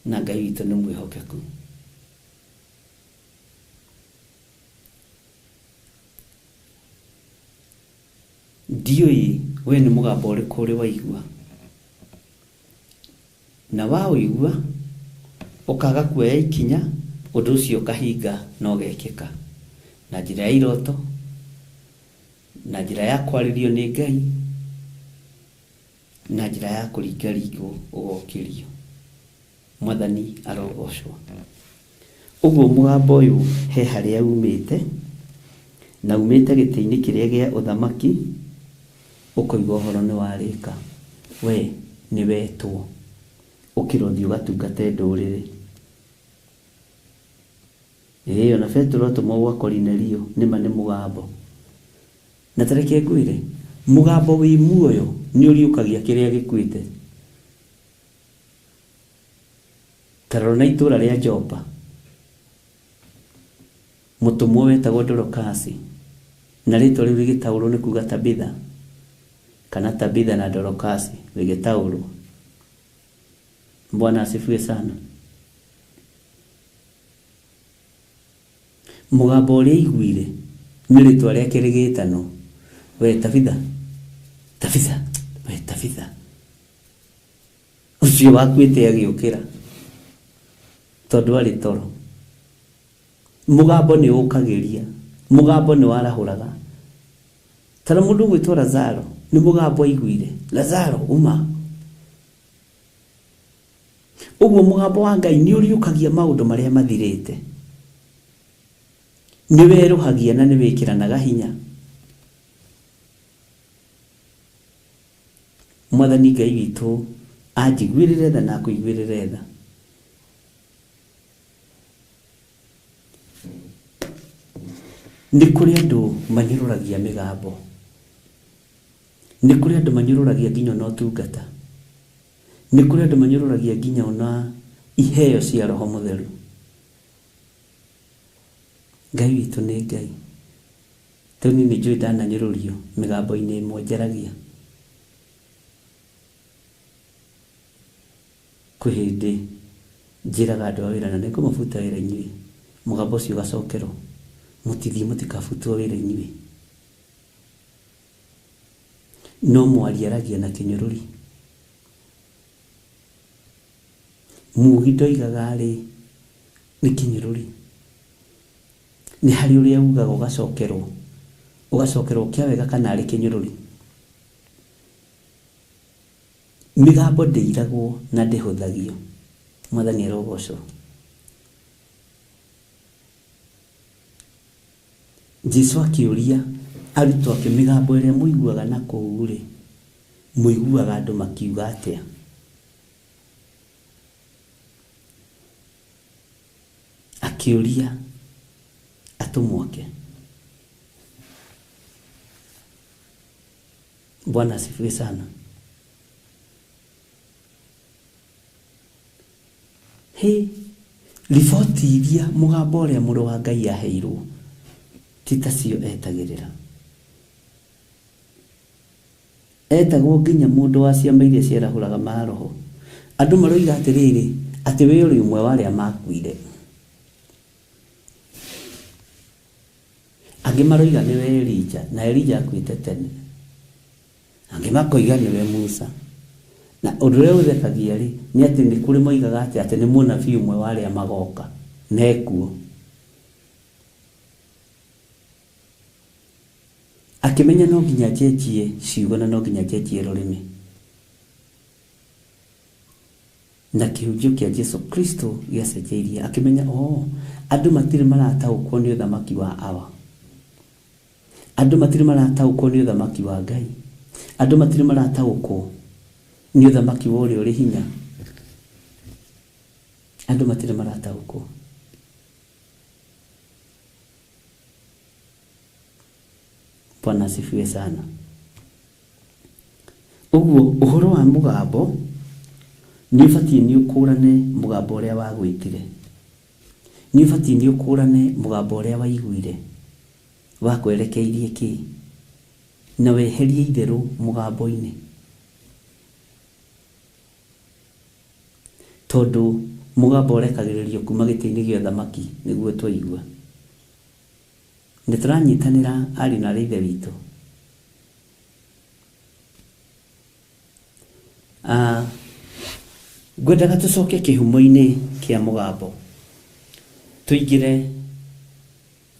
na Ngai witũ nĩ mwĩhokeku. Ndiũĩ we nĩ mũgambo ũrĩkũ ũrĩ waigua, na waũigua ũkaga kuoya ikinya, ũndũ ũcio ũkahinga na ũgekĩka na njĩra ya iroto, na njĩra ya kwarĩrio nĩ Ngai, na njĩra ya kũringaringwo ũgokĩrio. Mwathani arogocwo. Ũguo mũgambo ũyũ he harĩa umĩte, na umĩte gĩtĩ-inĩ kĩrĩa gĩa ũthamaki, ũkoiga ũhoro nĩ warĩka. We nĩ wetwo ũkĩra ũthiĩ ũgatungate ndũrĩrĩ. Ĩĩ, ona Petero atũmwo gwa Korinelio, nĩma nĩ mũgambo. Na ta reke ngwĩre, mũgambo wĩ muoyo nĩ ũriũkagia kĩrĩa gĩkuĩte. Ta rora na itũũra rĩa Jopa. Mũtũmwo wetagwo Dorokasi, na rĩtwa rĩu rĩgĩtaũrwo nĩ kuga Tabitha, kana Tabitha na Dorokasi rĩgĩtaũrwo. Bwana asifiwe sana. Mũgambo ũrĩa aiguire nĩ rĩtwa rĩake rĩgĩtanwo, we Tabitha, Tabitha, we Tabitha. Ũcio wakuĩte agĩũkĩra tondũ arĩ toro. Mũgambo nĩ ũkagĩria, mũgambo nĩ warahũraga. Tara mũndũ ũgwĩtwo Lazaro, nĩ mũgambo aiguire, Lazaro uma. Ũguo mũgambo wa Ngai nĩ ũriũkagia maũndũ marĩa mathirĩte, nĩ werũhagia na nĩ wĩkĩranaga hinya. Mwathani Ngai witũ anjiguĩrĩre tha na akũiguĩrĩre tha. Nĩ kũrĩ andũ manyũrũragia mĩgambo, nĩ kũrĩ andũ manyũrũragia nginya ona ũtungata, nĩ kũrĩ andũ manyũrũragia nginya ona iheo cia Roho Mũtheru. Ngai witũ nĩ Ngai. Rĩu niĩ nĩ njũĩ ndananyũrũrio mĩgambo-inĩ ĩmwe njaragia. Kwĩ hĩndĩ njĩraga andũ a wĩra na nĩngũmabuta wĩra inyuĩ, mũgambo ũcio ũgacokerwo, mũtithiĩ mũtikabutwo wĩra inyuĩ. No mwaria aragia na kĩnyũrũri. Mugi ndoigaga rĩ nĩ kĩnyũrũri. Nĩ harĩ ũrĩa ugaga ũgacokerwo, ũgacokerwo kĩa wega kana arĩ kĩnyũrũri. Mĩgambo ndĩiragwo na ndĩhũthagio. Mwathani arogocwo. Jesu akĩũria arutwo ake, mĩgambo ĩrĩa mũiguaga na kũu rĩ, mũiguaga andũ makiuga atĩa? Akĩũria atũmwo ake. Bwana asifiwe sana. Hĩ, riboti iria mũgambo ũrĩa mũrũ wa Ngai aheirwo ti tacio etagĩrĩra. Etagwo nginya mũndũ wa ciama iria ciarahũraga maroho. Andũ maroiga atĩrĩrĩ, atĩ we ũrĩ ũmwe wa arĩa makuire. Angĩ maroiga nĩwe Elija, na Elija akuĩte tene. Angĩ makoiga nĩwe Musa. Na ũndũ ũrĩa ũthekagia rĩ, nĩ atĩ nĩ kũrĩ moigaga atĩ atĩ nĩ mũnabii ũmwe wa arĩa magoka, nekuo. Akĩmenya no nginya njenjie ciugo na no nginya njenjie rũrĩmĩ. Na kĩhunjio kĩa Jesu Kristo gĩacenjeirie. Akĩmenya, oh, andũ matirĩ marataũkwo nĩ ũthamaki wa Awa. Andũ matirĩ marataũkwo nĩ ũthamaki wa Ngai. Andũ matirĩ marataũkwo nĩ ũthamaki wa ũrĩa ũrĩ hinya. Andũ matirĩ marataũkwo. Bwana asifiwe sana. Ũguo ũhoro wa mũgambo nĩ ũbatiĩ nĩ ũkũrane mũgambo ũrĩa wagwĩtire. Nĩ ũbatiĩ nĩ ũkũrane mũgambo ũrĩa waiguire wakwerekeirie kĩ, na weherie itherũ mũgambo-inĩ. Tondũ mũgambo ũrekagĩrĩrio kuma gĩtĩ-inĩ gĩa ũthamaki nĩguo twaigua. Nĩ tũranyitanĩra ariũ na aarĩ a Ithe witũ. Ngwendaga tũcoke kĩhumo-inĩ kĩa mũgambo. Tũingĩre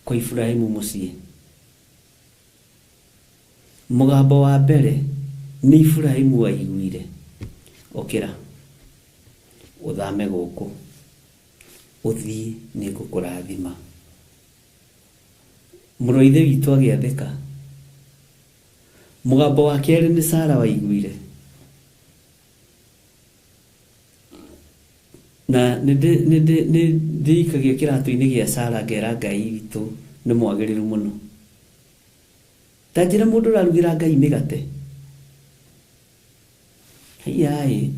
kwa Iburahĩmu mũciĩ. Mũgambo wa mbere nĩ Iburahĩmu waiguire, ũkĩra ũthame gũkũ, ũthiĩ nĩ ngũkũrathima. Mũrũ wa Ithe witũ agĩathĩka. Mũgambo wa kerĩ nĩ Sara waiguire. Na nĩ ndĩikagia kĩratũ-inĩ gĩa Sara ngera Ngai witũ nĩ mwagĩrĩru mũno. Ta njĩra mũndũ ũrarugĩra Ngai mĩgate. Haiyaĩ.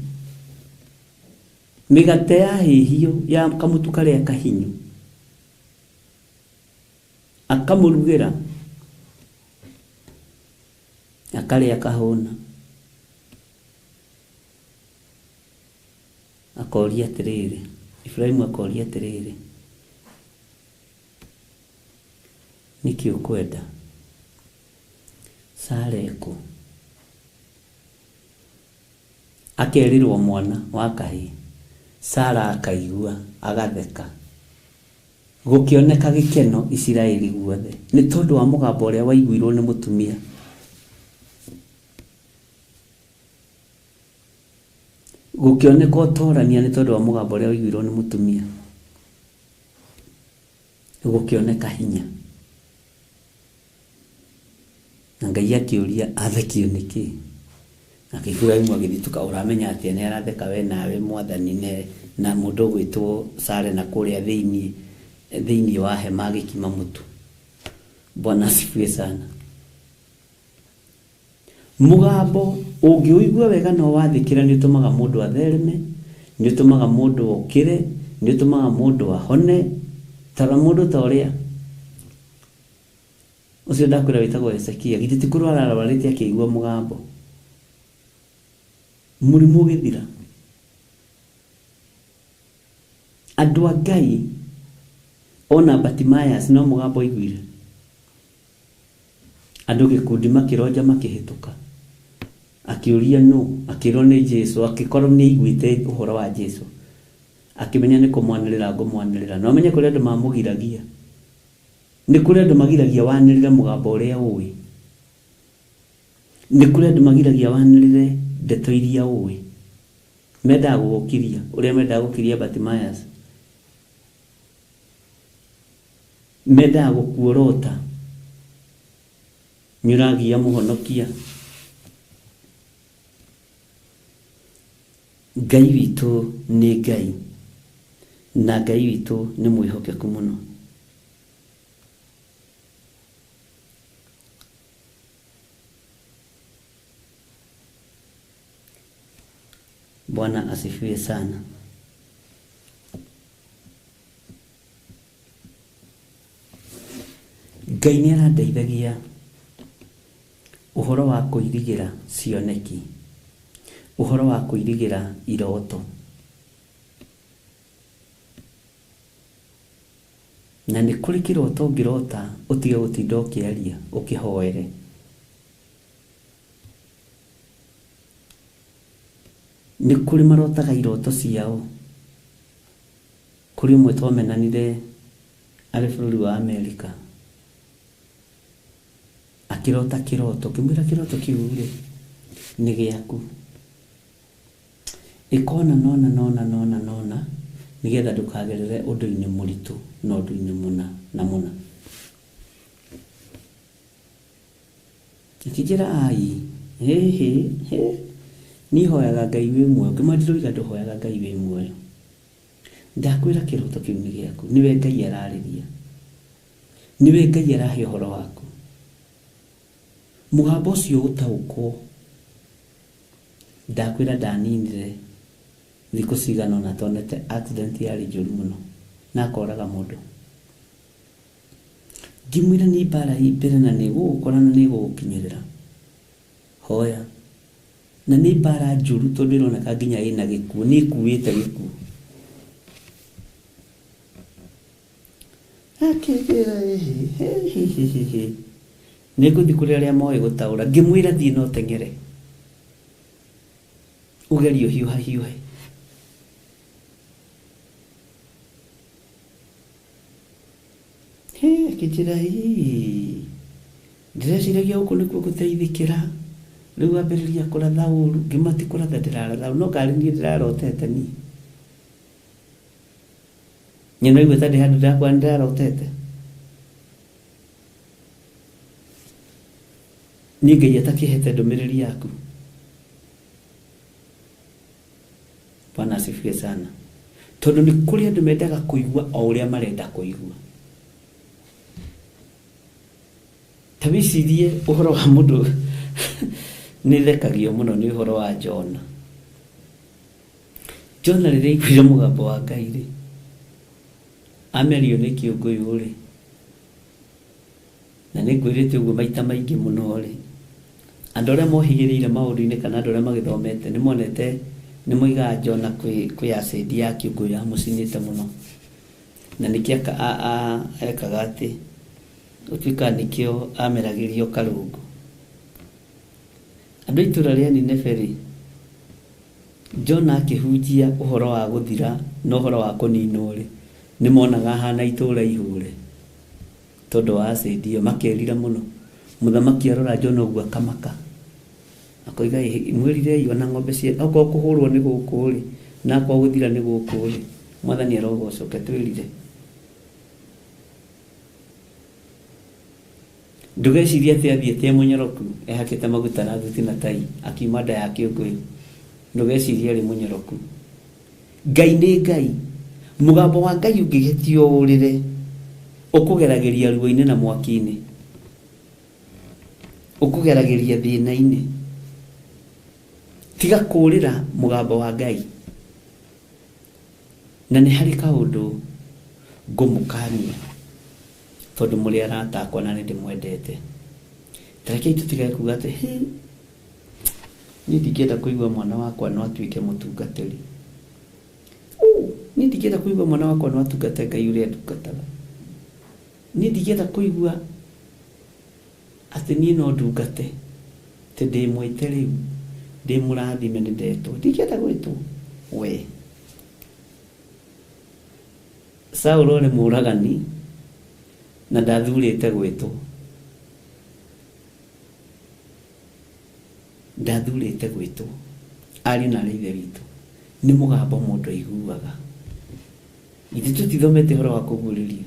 Mĩgate ya hĩhio ya kamũtu karĩa kahinyu. Akamũrugĩra akarĩa akahũna. Akoria atĩrĩrĩ, Iburahĩmu akoria atĩrĩrĩ, nĩkĩ ũkwenda? Sara ekũ? Akerĩrwo mwana wa kahĩĩ. Sara akaigua agatheka. Gũkĩoneka gĩkeno Isiraeli guothe nĩ tondũ wa mũgambo ũrĩa waiguirwo nĩ mũtumia. Gũkĩoneka ũtorania nĩ tondũ wa mũgambo ũrĩa waiguirwo nĩ mũtumia. Gũkĩoneka hinya. Na Ngai akĩũria athekio nĩkĩ? Nake Iburahĩmu agĩthitũka, ũramenya atĩa nĩ aratheka we nawe mwathani ne na mũndũ ũgwĩtwo Sara na kũrĩa thĩinĩ thĩinĩ wa hema agĩkima mũtu. Bwana asifiwe sana. Mũgambo ũngĩũigua wega na ũwathĩkĩra nĩ ũtũmaga mũndũ athereme, nĩ ũtũmaga mũndũ okĩre, nĩ ũtũmaga mũndũ ahone. Tarora mũndũ ta ũrĩa ũcio ndakwĩra wĩtagwo Hezekia, githĩ ti kũrwara arwarĩte akĩigua mũgambo, mũrimũ ũgĩthira. Andũ a Ngai ona Bartimaeus no mũgambo aiguire. Andũ gĩkundi makĩronja makĩhĩtũka. Akĩũria nũ, akĩrwo nĩ Jesu, akĩkorwo nĩ aiguĩte ũhoro wa Jesu. Akĩmenya nĩ kũmwanĩrĩra ngũmwanĩrĩra. Na ũmenye kũrĩ andũ mamũgiragia. Nĩ kũrĩ andũ magiragia wanĩrĩre mũgambo ũrĩa ũĩ. Nĩ kũrĩ andũ magiragia wanĩrĩre ndeto iria ũĩ. Mendaga gũgũkiria, ũrĩa mendaga gũkiria Bartimaeus. Mendaga gũkuorota. Nĩ ũragia mũhonokia. Ngai witũ nĩ Ngai, na Ngai witũ nĩ mwĩhokeku mũno. Bwana asifiwe sana. Ngai nĩ arandeithagia ũhoro wa kũirigĩra cioneki, ũhoro wa kũirigĩra iroto. Na nĩ kũrĩ kĩroto ũngĩrota ũtige gũtinda ũkĩaria, ũkĩhoere. Nĩ kũrĩ marotaga iroto ciao. Kũrĩ ũmwe twamenanire arĩ bũrũri wa Amerika. Akĩrota kĩroto, ngĩmwĩra kĩroto kĩu rĩ, nĩ gĩaku. Ĩka ũna na ũna na ũna na ũna na ũna nĩgetha ndũkagerere ũndũ-inĩ mũritũ na ũndũ-inĩ mũna na mũna. Akĩnjĩra ai, hĩ hĩ hĩ, niĩ hoyaga Ngai wĩ muoyo. Ngĩmwĩra ndiroiga ndũhoyaga Ngai wĩ muoyo. Ndakwĩra kĩroto kĩu nĩ gĩaku, nĩwe Ngai ararĩria. Nĩwe Ngai arahe ũhoro waku. Mũgambo ũcio ũtaũkwo. Ndakwĩra ndaninire thikũ cigana ũna tonete accident yarĩ njũru mũno na akoraga mũndũ. Ngĩmwĩra nĩ mbara ĩ mbere na nĩ ĩgũgũkora na nĩ ĩgũgũkinyĩrĩra. Hoya. Na nĩ mbara njũru tondũ ĩroneka nginya ĩna gĩkuũ, nĩ ĩkuĩte gĩkuũ. Akĩnjĩra ĩhĩ, hĩ, nĩ ngũthiĩ kũrĩ arĩa moĩ gũtaũra. Ngĩmwĩra thiĩ na ũteng'ere. Ũgerie ũhiũhahiũhe. Hĩ, akĩnjĩra ĩĩ, ndĩreciragia gũkũ nĩkuo ngũteithĩkĩra. Rĩu ambĩrĩria kũratha ũru, ngĩmwĩra ti kũratha ndĩraratha ũru, no karĩ niĩ ndĩrarotete niĩ. Nyina nĩwaigua ta ndĩ handũ ndĩrakwĩra nĩndĩrarotete. Niĩ Ngai atakĩhete ndũmĩrĩri yaku. Bwana asifiwe sana. Tondũ nĩ kũrĩ andũ mendaga kũigua o ũrĩa marenda kũigua. Ta wĩcirie ũhoro wa mũndũ nĩ thekagio mũno nĩ ũhoro wa Jona. Jona rĩrĩa aiguire mũgambo wa Ngai rĩ, amerio nĩ kĩũngũyũ rĩ, Na nĩ ngwĩrĩte ũguo maita maingĩ mũno rĩ, andũ arĩa mohĩgĩrĩire maũndũ-inĩ kana andũ arĩa magĩthomete nĩ monete nĩ moigaga Jona kwĩ acid ya kĩũngũyũ yamũcinĩte mũno. Na nĩkĩo ekaga atĩ gũtuĩka nĩkĩo ameragĩrio karũngo. Andũ a itũũra rĩa Nineve rĩ, Jona akĩhunjia ũhoro wa gũthira na ũhoro wa kũninwo rĩ, nĩ monaga ahana itũũra ihũre tondũ wa acid ĩyo, makerira mũno. Mũthamaki arora Jona ũguo akamaka, akoiga mwĩrirei ona ng'ombe cia okorwo kũhũrwo nĩ gũkũ rĩ, na akorwo gũthira nĩ gũkũ rĩ, Mwathani arogocwo, reke twĩrire. Ndũgecirie atĩ athiĩte e mũnyoroku ehakĩte maguta na thuti na tai akiuma nda ya kĩũngũyũ. Ndũgecirie arĩ mũnyoroku. Ngai nĩ Ngai. Mũgambo wa Ngai ũngĩgetio ũrĩre, ũkũgeragĩria ruo-inĩ na mwaki-inĩ, ũkũgeragĩria thĩna-inĩ. Tiga kũrĩra mũgambo wa Ngai. Na nĩ harĩ kaũndũ ngũmũkania tondũ mũrĩ arata akwa na nĩ ndĩmwendete. Ta rekei tũtigage kuga atĩ hĩ, niĩ ndingĩenda kũigua mwana wakwa no atuĩke mũtungatĩri. Niĩ ndingĩenda kũigua mwana wakwa no atungate Ngai ũrĩa ndungataga. Niĩ ndingĩenda kũigua atĩ niĩ no ndungate, atĩ ndĩ mwĩte rĩu, ndĩ mũrathime nĩ ndetwo. Ndingĩenda gwĩtwo. We. Saũlũ arĩ mũragani na ndathurĩte gwĩtwo. Ndathurĩte gwĩtwo. Ariũ na aarĩ a Ithe witũ, nĩ mũgambo mũndũ aiguaga. Ithuĩ tũtithomete ũhoro wa kũguũrĩrio.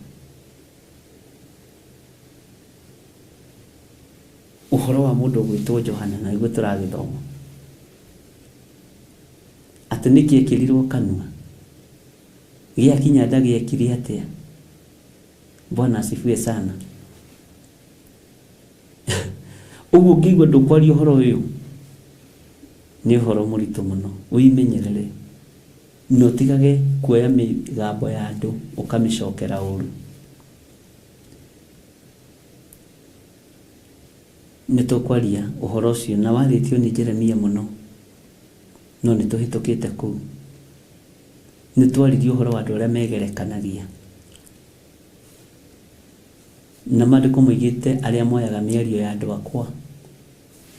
Ũhoro wa mũndũ ũgwĩtwo Johana, na nĩguo tũragĩthoma. Atĩ nĩkĩ ekĩrirwo kanua? Gĩakinya nda gĩekire atĩa? Bwana asifiwe sana. Ũguo ũngĩigua ndũkwaria ũhoro ũyũ, nĩ ũhoro mũritũ mũno. Wĩmenyerere na ũtigage kuoya mĩgambo ya andũ ũkamĩcokera ũru. Nĩ tũkwaria ũhoro ũcio na warĩtio nĩ Jeremia mũno, no nĩ tũhĩtũkĩte kũu. Nĩ twaririe ũhoro wa andũ arĩa megerekanagia. Na maandĩko moigĩte arĩa moyaga mĩario ya andũ akwa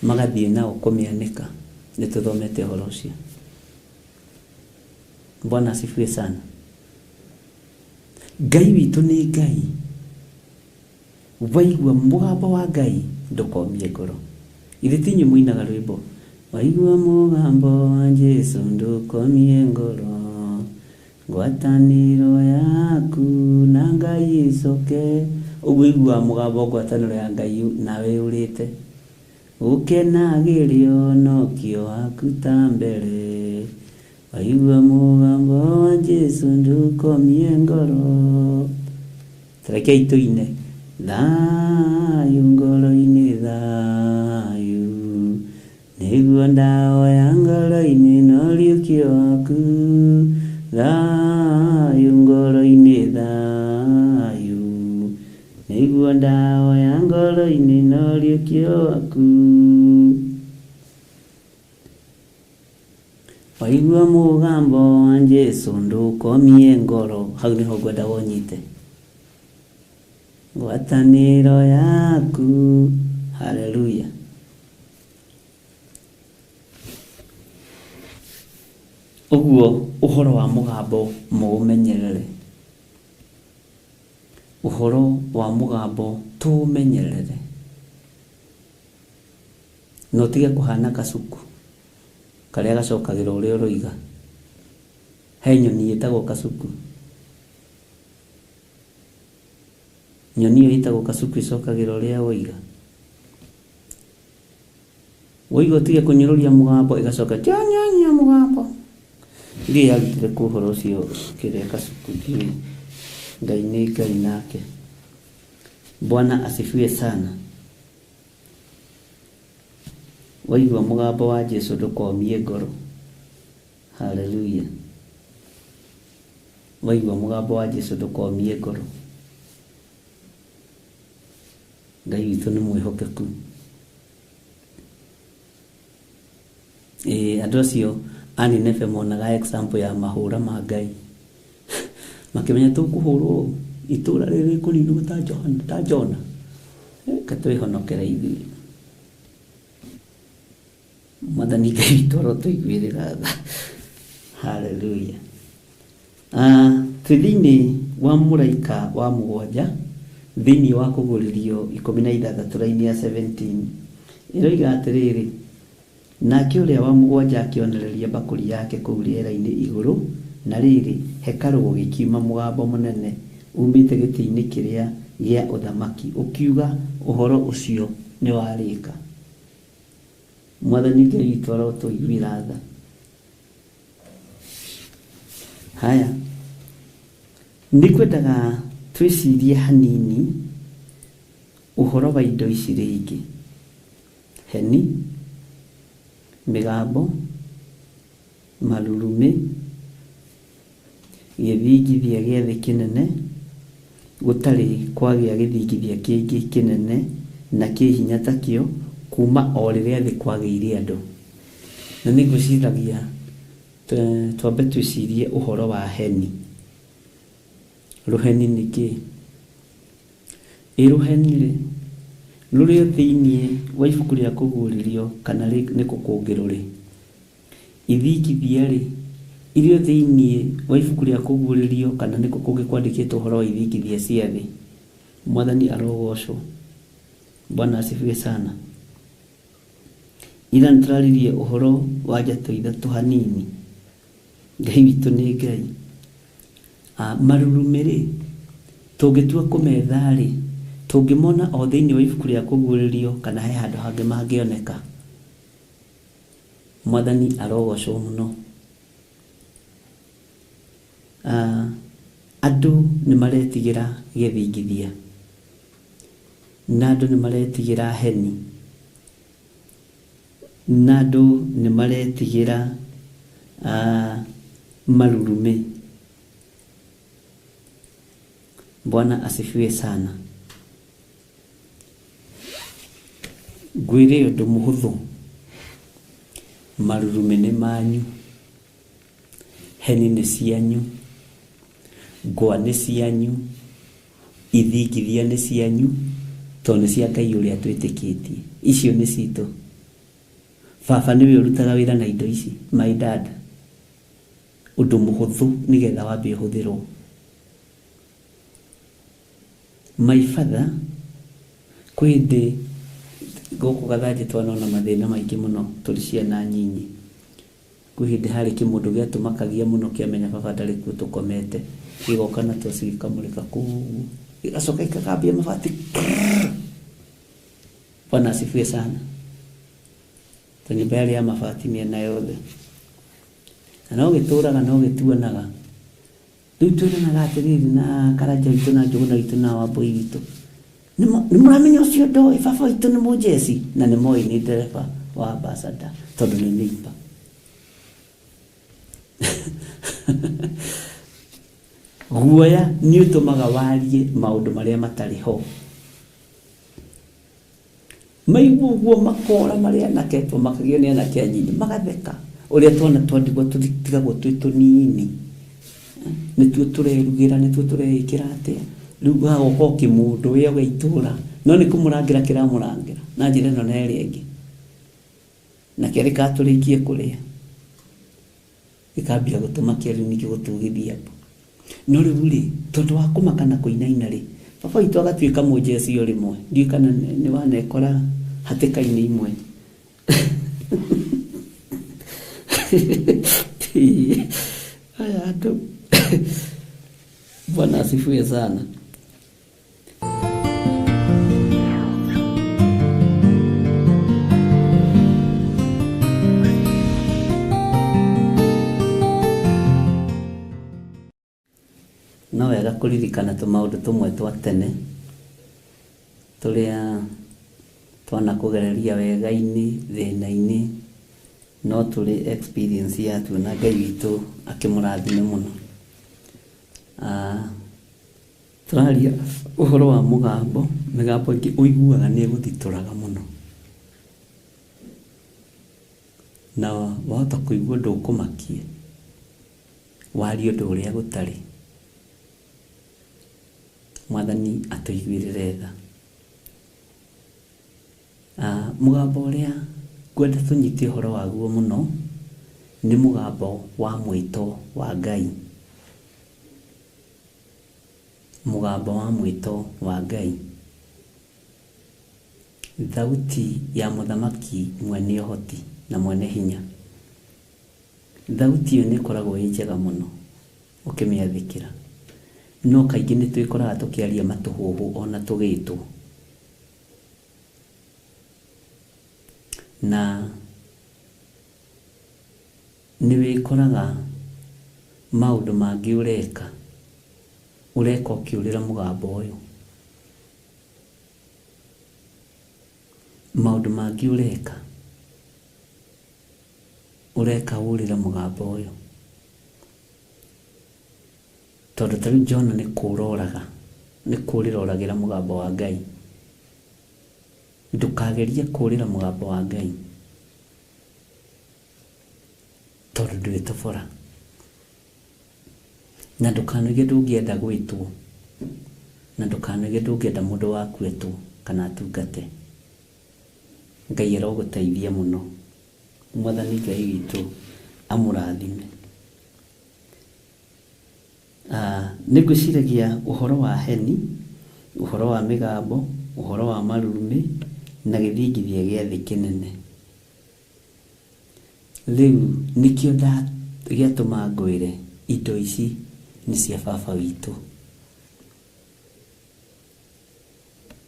magathiĩ nao kũmĩanĩka. Nĩ tũthomete ũhoro ũcio. Bwana asifiwe sana. Ngai witũ nĩ Ngai. Waigua mũgambo wa Ngai ndũkomie ngoro. Ithe ti inyuĩ mũinaga rwĩmbo waigua mũgambo wa Jesu ndũkomie ngoro, ngwatanĩro yaku na Ngai ĩcoke. Ũguo iguaga mũgambo ngwatanĩro ya Ngai nawe ũrĩte. Ũkenagĩrio ũhonokio waku ta mbere, waigua mũgambo wa Jesu ndũkomie ngoro. Rekei tũine thayũ ngoro-inĩ thayũ, nĩguo ndahoya ngoro-inĩ na ũriũkio waku. Thayũ ngoro-inĩ thayũ, nĩguo ndahoya ngoro-inĩ na ũriũkio waku. Waigua mũgambo wa Jesu ndũkomie ngoro. Hau nĩho ngwenda wonyite. Ngwatanĩro yaku. Haleluya. Ũguo ũhoro wa mũgambo mũũmenyerere. Ũhoro wa mũgambo tũũmenyerere. Na ũtige kũhana kacuku karĩa gacokagĩra ũrĩa ũroiga. He nyoni ĩtagwo kacuku. Nyoni ĩyo ĩtagwo kacuku ĩcokagĩra ũrĩa woiga. Woiga ũtige kũnyũrũria mũgambo ĩgacoka tia mũgambo. Ndiũĩ yarutire kũ ũhoro ũcio kĩrĩa kacuku ndiũĩ. Ngai nĩ Ngai nake. Bwana asifiwe sana. Waigua mũgambo wa Jesu ndũkomie ngoro. Haleluya. Waigua mũgambo wa Jesu ndũkomie ngoro. Ngai witũ nĩ mwĩhokeku. Andũ acio a Nineve monaga example ya mahũra ma Ngai, makĩmenya tũkũhũrwo itũra rĩrĩ rĩkũninwo ta Johana, ta Jona, reke twĩhonokere ithuĩ. Mwathani Ngai witũ arotũiguĩrĩra tha. Haleluya. Twĩ thĩinĩ wa mũraika wa mũgwanja thĩinĩ wa kũgũrĩrio 16 raini ya 17 ĩroiga atĩrĩrĩ, nake ũrĩa wa mũgwanja akĩonereria mbakũri yake kũu rĩera-inĩ igũrũ, na rĩrĩ, hekarũ gũgĩkiuma mũgambo mũnene umĩte gĩtĩ-inĩ kĩrĩa gĩa ũthamaki ũkiuga, ũhoro ũcio nĩ warĩka. Mwathani Ngai witũ arotũiguĩra tha. Haya, nĩ ngwendaga twĩcirie hanini ũhoro wa indo ici rĩngĩ: heni, mĩgambo, marurumĩ, gĩthingithia gĩa thĩ kĩnene, gũtarĩ kwagĩa gĩthingithia kĩngĩ kĩnene na kĩ hinya takĩo kuma o rĩrĩa thĩ kwagĩire andũ. Na nĩ ngwĩciragia twambe twĩcirie ũhoro wa heni. Rũheni nĩ kĩĩ? Ĩ rũheni rĩ, rũrĩ o thĩinĩ wa ibuku rĩa kũguũrĩrio kana nĩ kũ kũngĩ rũrĩ? Ithingithia rĩ, irĩ o thĩinĩ wa ibuku rĩa kũguũrĩrio kana nĩ kũ kũngĩ kwandĩkĩtwo ũhoro wa ithingithia cia thĩ? Mwathani arogocwo. Bwana asifiwe sana. Ira nĩtũraririe ũhoro wa njatũ ithatũ hanini. Ngai witũ nĩ Ngai. Marurumĩ rĩ, tũngĩtua kũmetha rĩ, tũngĩmona o thĩinĩ wa ibuku rĩa kũguũrĩrio kana he handũ hangĩ mangĩoneka? Mwathani arogocwo mũno. Andũ nĩ maretigĩra gĩthingithia, na andũ nĩ maretigĩra heni, na andũ nĩ maretigĩra marurumĩ. Bwana asifiwe sana. Ngwĩre ũndũ mũhũthũ, marurumĩ nĩ manyu, heni nĩ cianyu, ngwa nĩ cianyu, ithingithia nĩ cianyu, tondũ nĩ cia Ngai ũrĩa twĩtĩkĩtie. Icio nĩ citũ. Baba nĩwe ũrutaga wĩra na indo ici, my dad. Ũndũ mũhũthũ nĩgetha wambe ũhũthĩrwo. My father, kwĩ hĩndĩ gũkũ Gathanjĩ twanona mathĩna maingĩ mũno tũrĩ ciana nyinyi. Kwĩ hĩndĩ harĩ kĩmũndũ gĩatũmakagia mũno kĩamenya baba ndarĩ kuo tũkomete, gĩgoka na toci gĩkamũrĩka kũu, gĩgacoka gĩkagambia mabati. Bwana asifiwe sana. To nyũmba yarĩ ya mabati mĩena yothe. Na no gĩtũraga no gĩtuanaga. Rĩu twĩranaga atĩrĩrĩ na Karanja witũ na Njũgũna witũ na Wambũi witũ, nĩ mũramenya ũcio ndoĩ baba witũ nĩ mũjeci, na nĩ moĩ nĩ ndereba wa ambassador tondũ nĩ neighbor. Guoya nĩ ũtũmaga warie maũndũ marĩa matarĩ ho. Maigua ũguo makora marĩ anake, tũmakagio nĩ anake anyinyi, magatheka. Ũrĩa twana twandigwo tũtigagwo twĩ tũnini, nĩtuo tũrerugĩra, nĩtuo tũreĩkĩra atĩa. Rĩu hagoka o kĩmũndũ wĩ o itũra, no nĩ kũmũrangĩra kĩramũrangĩra na njĩra ĩno na ĩrĩa ĩngĩ, na kerĩ katũrĩkie kũrĩa gĩkambia gũtũmakia rĩu ningĩ gũtugithia mbu. No rĩu rĩ, tondũ wa kũmaka na kũinaina rĩ, baba witũ agatuĩka mũjeci o rĩmwe. Ndiũĩ kana nĩ wanekora hatĩka-inĩ imwe. Aya andũ. Bwana asifiwe sana. No wega kũririkana tũmaũndũ tũmwe twa tene tũrĩa twanakũgereria wega-inĩ, thĩna-inĩ, no tũrĩ experience yatuo na Ngai witũ akĩmũrathime mũno. Tũraria ũhoro wa mũgambo. Mĩgambo ĩngĩ ũiguaga nĩ ĩgũthitũraga mũno, na wahota kũigua ũndũ ũkũmakie, warie ũndũ ũrĩa gũtarĩ. Mwathani atũiguĩrĩre tha. Mũgambo ũrĩa ngwenda tũnyite ũhoro waguo mũno nĩ mũgambo wa mwĩto wa Ngai. Mũgambo wa mwĩto wa Ngai. Thauti ya mũthamaki mwene ũhoti na mwene hinya. Thauti ĩyo nĩ ĩkoragwo ĩ njega mũno ũkĩmĩathĩkĩra. No kaingĩ nĩ twĩkoraga tũkĩaria matũhũhũ ona tũgĩtwo. Na nĩ wĩkoraga maũndũ mangĩ ũreka, ũreka ũkĩũrĩra mũgambo ũyũ. Maũndũ mangĩ ũreka, ũreka ũrĩre mũgambo ũyũ. Tondũ ta rĩu Jona nĩ kũũra oraga, nĩ kũũrĩra oragĩra mũgambo wa Ngai. Ndũkagerie kũũrĩra mũgambo wa Ngai, tondũ ndwĩtobora. Na ndũkanoige ndũngĩenda gwĩtwo, na ndũkanoige ndũngĩenda mũndũ waku etwo kana atungate. Ngai arogũteithia mũno. Mwathani Ngai witũ amũrathime. Nĩ ngwĩciragia ũhoro wa heni, ũhoro wa mĩgambo, ũhoro wa marurumĩ, na gĩthingithia gĩa thĩ kĩnene. Rĩu nĩkĩo gĩatũma ngwĩre indo ici nĩ cia baba witũ.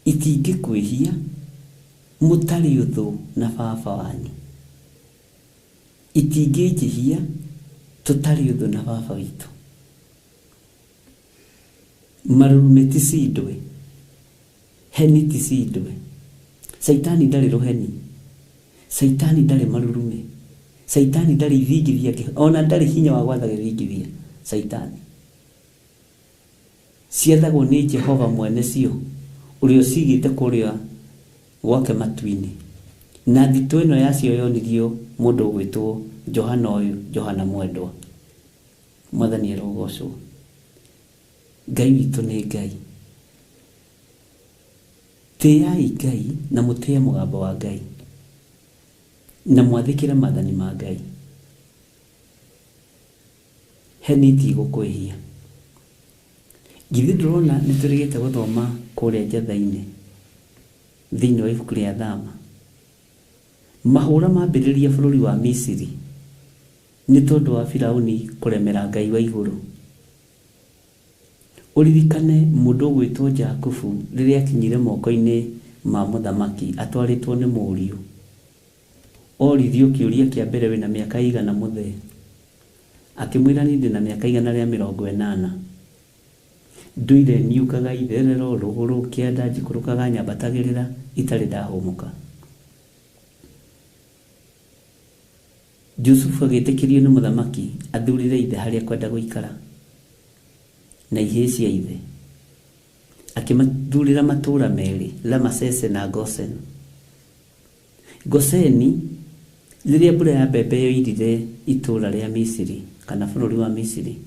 Itingĩkwĩhia mũtarĩ ũthũ na baba wanyu. Itingĩnjĩhia tũtarĩ ũthũ na baba witũ. Marurumĩ ti cindwe, heni ti cindwe. Caitani ndarĩ rũheni, caitani ndarĩ marurumĩ, caitani ndarĩ ithingithia, ona ndarĩ hinya wa gwatha gĩthingithia. Caitani ciathagwo nĩ Jehova mwene cio, ũrĩa ũcigĩte kũrĩa gwake matu-inĩ. Na thitũ ĩno yacio yonirio mũndũ ũgwĩtwo Johana ũyũ, Johana mwendwa. Mwathani arogocwo. Ngai witũ nĩ Ngai. Tĩai Ngai na mũtĩe mũgambo wa Ngai, na mwathĩkĩre maathani ma Ngai. Heni itigũkwĩhia. Githĩ ndũrona nĩ tũrĩgĩte gũthoma kũrĩa njatha-inĩ thĩinĩ wa ibuku rĩa Thama. Mahũra mambĩrĩria bũrũri wa Misiri nĩ tondũ wa Firauni kũremera Ngai wa igũrũ. Ũririkane mũndũ ũgwĩtwo Jakubu rĩrĩa akinyire moko-inĩ ma mũthamaki atwarĩtwo nĩ mũriũ. Oririo kĩũria kĩa mbere wĩna mĩaka ĩigana mũthee. Akĩmwĩra niĩ ndĩna mĩaka 180. Ndũire niũkaga itherero rũgũrũ kĩanda njikũrũkaga nyambatagĩrĩra itarĩ ndahũmũka. Jusufu agĩtĩkĩrio nĩ mũthamaki athurĩre ithe harĩa kwenda gũikara na ihĩĩ cia ithe. Akĩmathurĩra matũũra merĩ, Ramasese na Gosen. Goseni, rĩrĩa mbura ya mbembe yoirire itũũra rĩa Misiri kana bũrũri wa Misiri,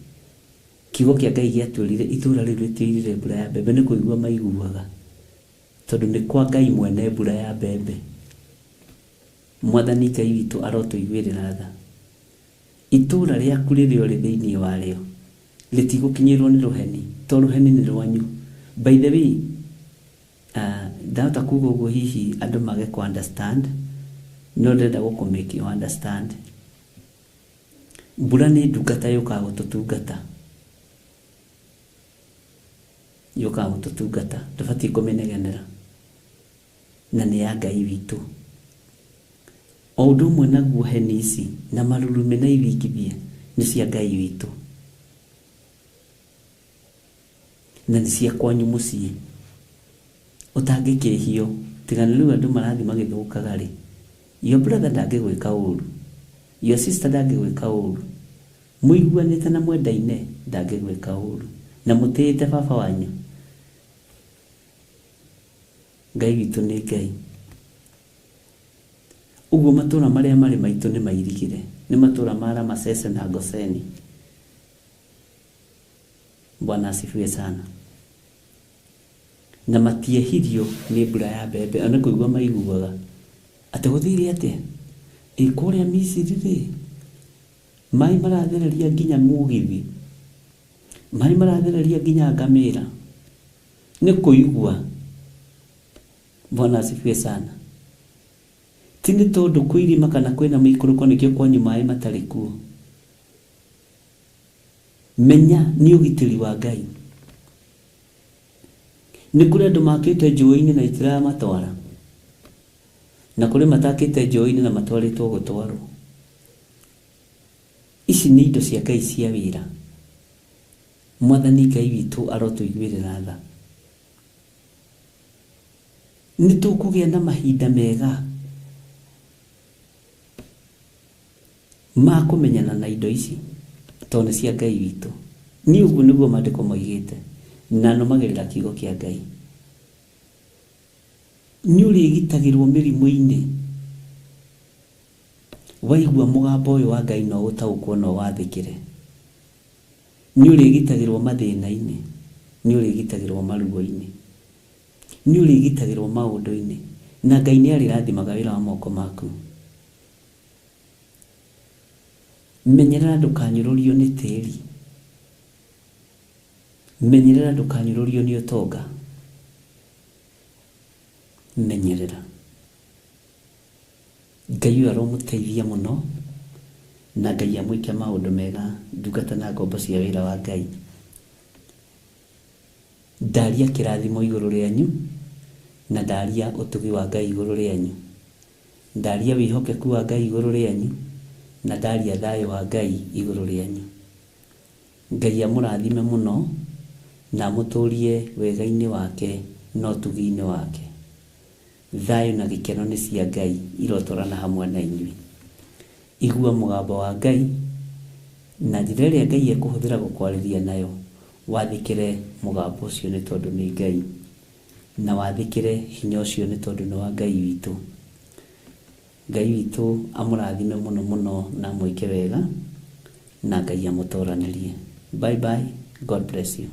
kiugo kĩa Ngai gĩatwĩrire itũũra rĩu rĩtioirire mbura ya mbembe, nĩ kũigua maiguaga, tondũ nĩ kwa Ngai mwene mbura ya mbembe. Mwathani Ngai witũ arotũiguĩrĩra tha. Itũũra rĩaku rĩrĩa ũrĩ thĩinĩ warĩo rĩtigũkinyĩrwo nĩ rũheni, to rũheni nĩ rwanyu. By the way, ndahota kuga ũguo hihi andũ mage kũ understand, no ndĩrenda gũkũ make you understand. Mbura nĩ ndungata yũkaga gũtũtungata. Yũkaga gũtũtungata, ndũbatiĩ kũmĩnegenera. Na nĩ ya Ngai witũ. O ũndũ ũmwe naguo heni ici na marurumĩ na ithingithia nĩ cia Ngai witũ. Na nĩ cia kwanyu mũciĩ. Ũtangĩkĩhio, tiga nĩ rĩu andũ marathiĩ magĩthũkaga rĩ. Your brother ndangĩgwĩka ũru. Your sister ndangĩgwĩka ũru. Mũiguanĩte na mwendaine ndangĩgwĩka ũru. Na mũtĩĩte baba wanyu. Ngai witũ nĩ Ngai. Ũguo matũũra marĩa marĩ maitũ nĩ mairigĩre, nĩ matũũra ma Ramasese na Goseni. Bwana asifiwe sana. Na matiehirio nĩ mbura ya mbembe, ona kũigua maiguaga atĩ gũthire atĩa ĩ kũrĩa Misiri rĩ, maĩ marathereria nginya mũgithi, maĩ marathereria nginya ngamĩra, nĩ kũigua. Bwana asifiwe sana. Ti nĩ tondũ kwĩ irĩma kana kwĩna mĩikũrũko nĩkĩo kwanyu maĩ matarĩ kuo. Menya nĩ ũgitĩri wa Ngai. Nĩ kũrĩ andũ makĩte njũĩ-inĩ na itiramatwara, na kũrĩ matakĩte njũĩ-inĩ na matwarĩtwo gũtwarwo. Ici nĩ indo cia Ngai cia wĩra. Mwathani Ngai witũ arotũiguĩrĩra tha. Nĩ tũkũgĩa na mahinda mega ma kũmenyana na indo ici tondũ nĩ cia Ngai witũ. Niĩ ũguo nĩguo maandĩko moigĩte, na nũmagĩrĩra kiugo kĩa Ngai. Nĩ ũrĩgitagĩrwo mĩrimũ-inĩ waigua mũgambo ũyũ wa Ngai no ũtaũkwo na ũwathĩkĩre. Nĩ ũrĩgitagĩrwo mathĩna-inĩ, nĩ ũrĩgitagĩrwo maruo-inĩ, nĩ ũrĩgitagĩrwo maũndũ-inĩ, na Ngai nĩ arĩrathimaga wĩra wa moko maku. Menyerera ndũkanyũrũrio nĩ tĩri, menyerera ndũkanyũrũrio nĩ ũtonga, menyerera. Ngai ũyũ aromũteithia mũno, na Ngai amwĩke maũndũ mega, ndungata na ngombo cia wĩra wa Ngai. Ndaria kĩrathimo igũrũ rĩanyu, na ndaria ũtugi wa Ngai igũrũ rĩanyu. Ndaria wĩhokeku wa Ngai igũrũ rĩanyu, na ndaria thayũ wa Ngai igũrũ rĩanyu. Ngai amũrathime mũno, na amũtũrie wega-inĩ wake na ũtugi-inĩ wake. Thayũ na gĩkeno nĩ cia Ngai irotwarana hamwe na inyuĩ. Igua mũgambo wa Ngai, na njĩra ĩrĩa Ngai ekũhũthĩra gũkwarĩria nayo, wathĩkĩre mũgambo ũcio nĩ tondũ nĩ Ngai, na wathĩkĩre hinya ũcio nĩ tondũ nĩ wa Ngai witũ. Ngai witũ amũrathime mũno mũno na amwĩke wega, na Ngai amũtoranĩrie. Bye bye, God bless you.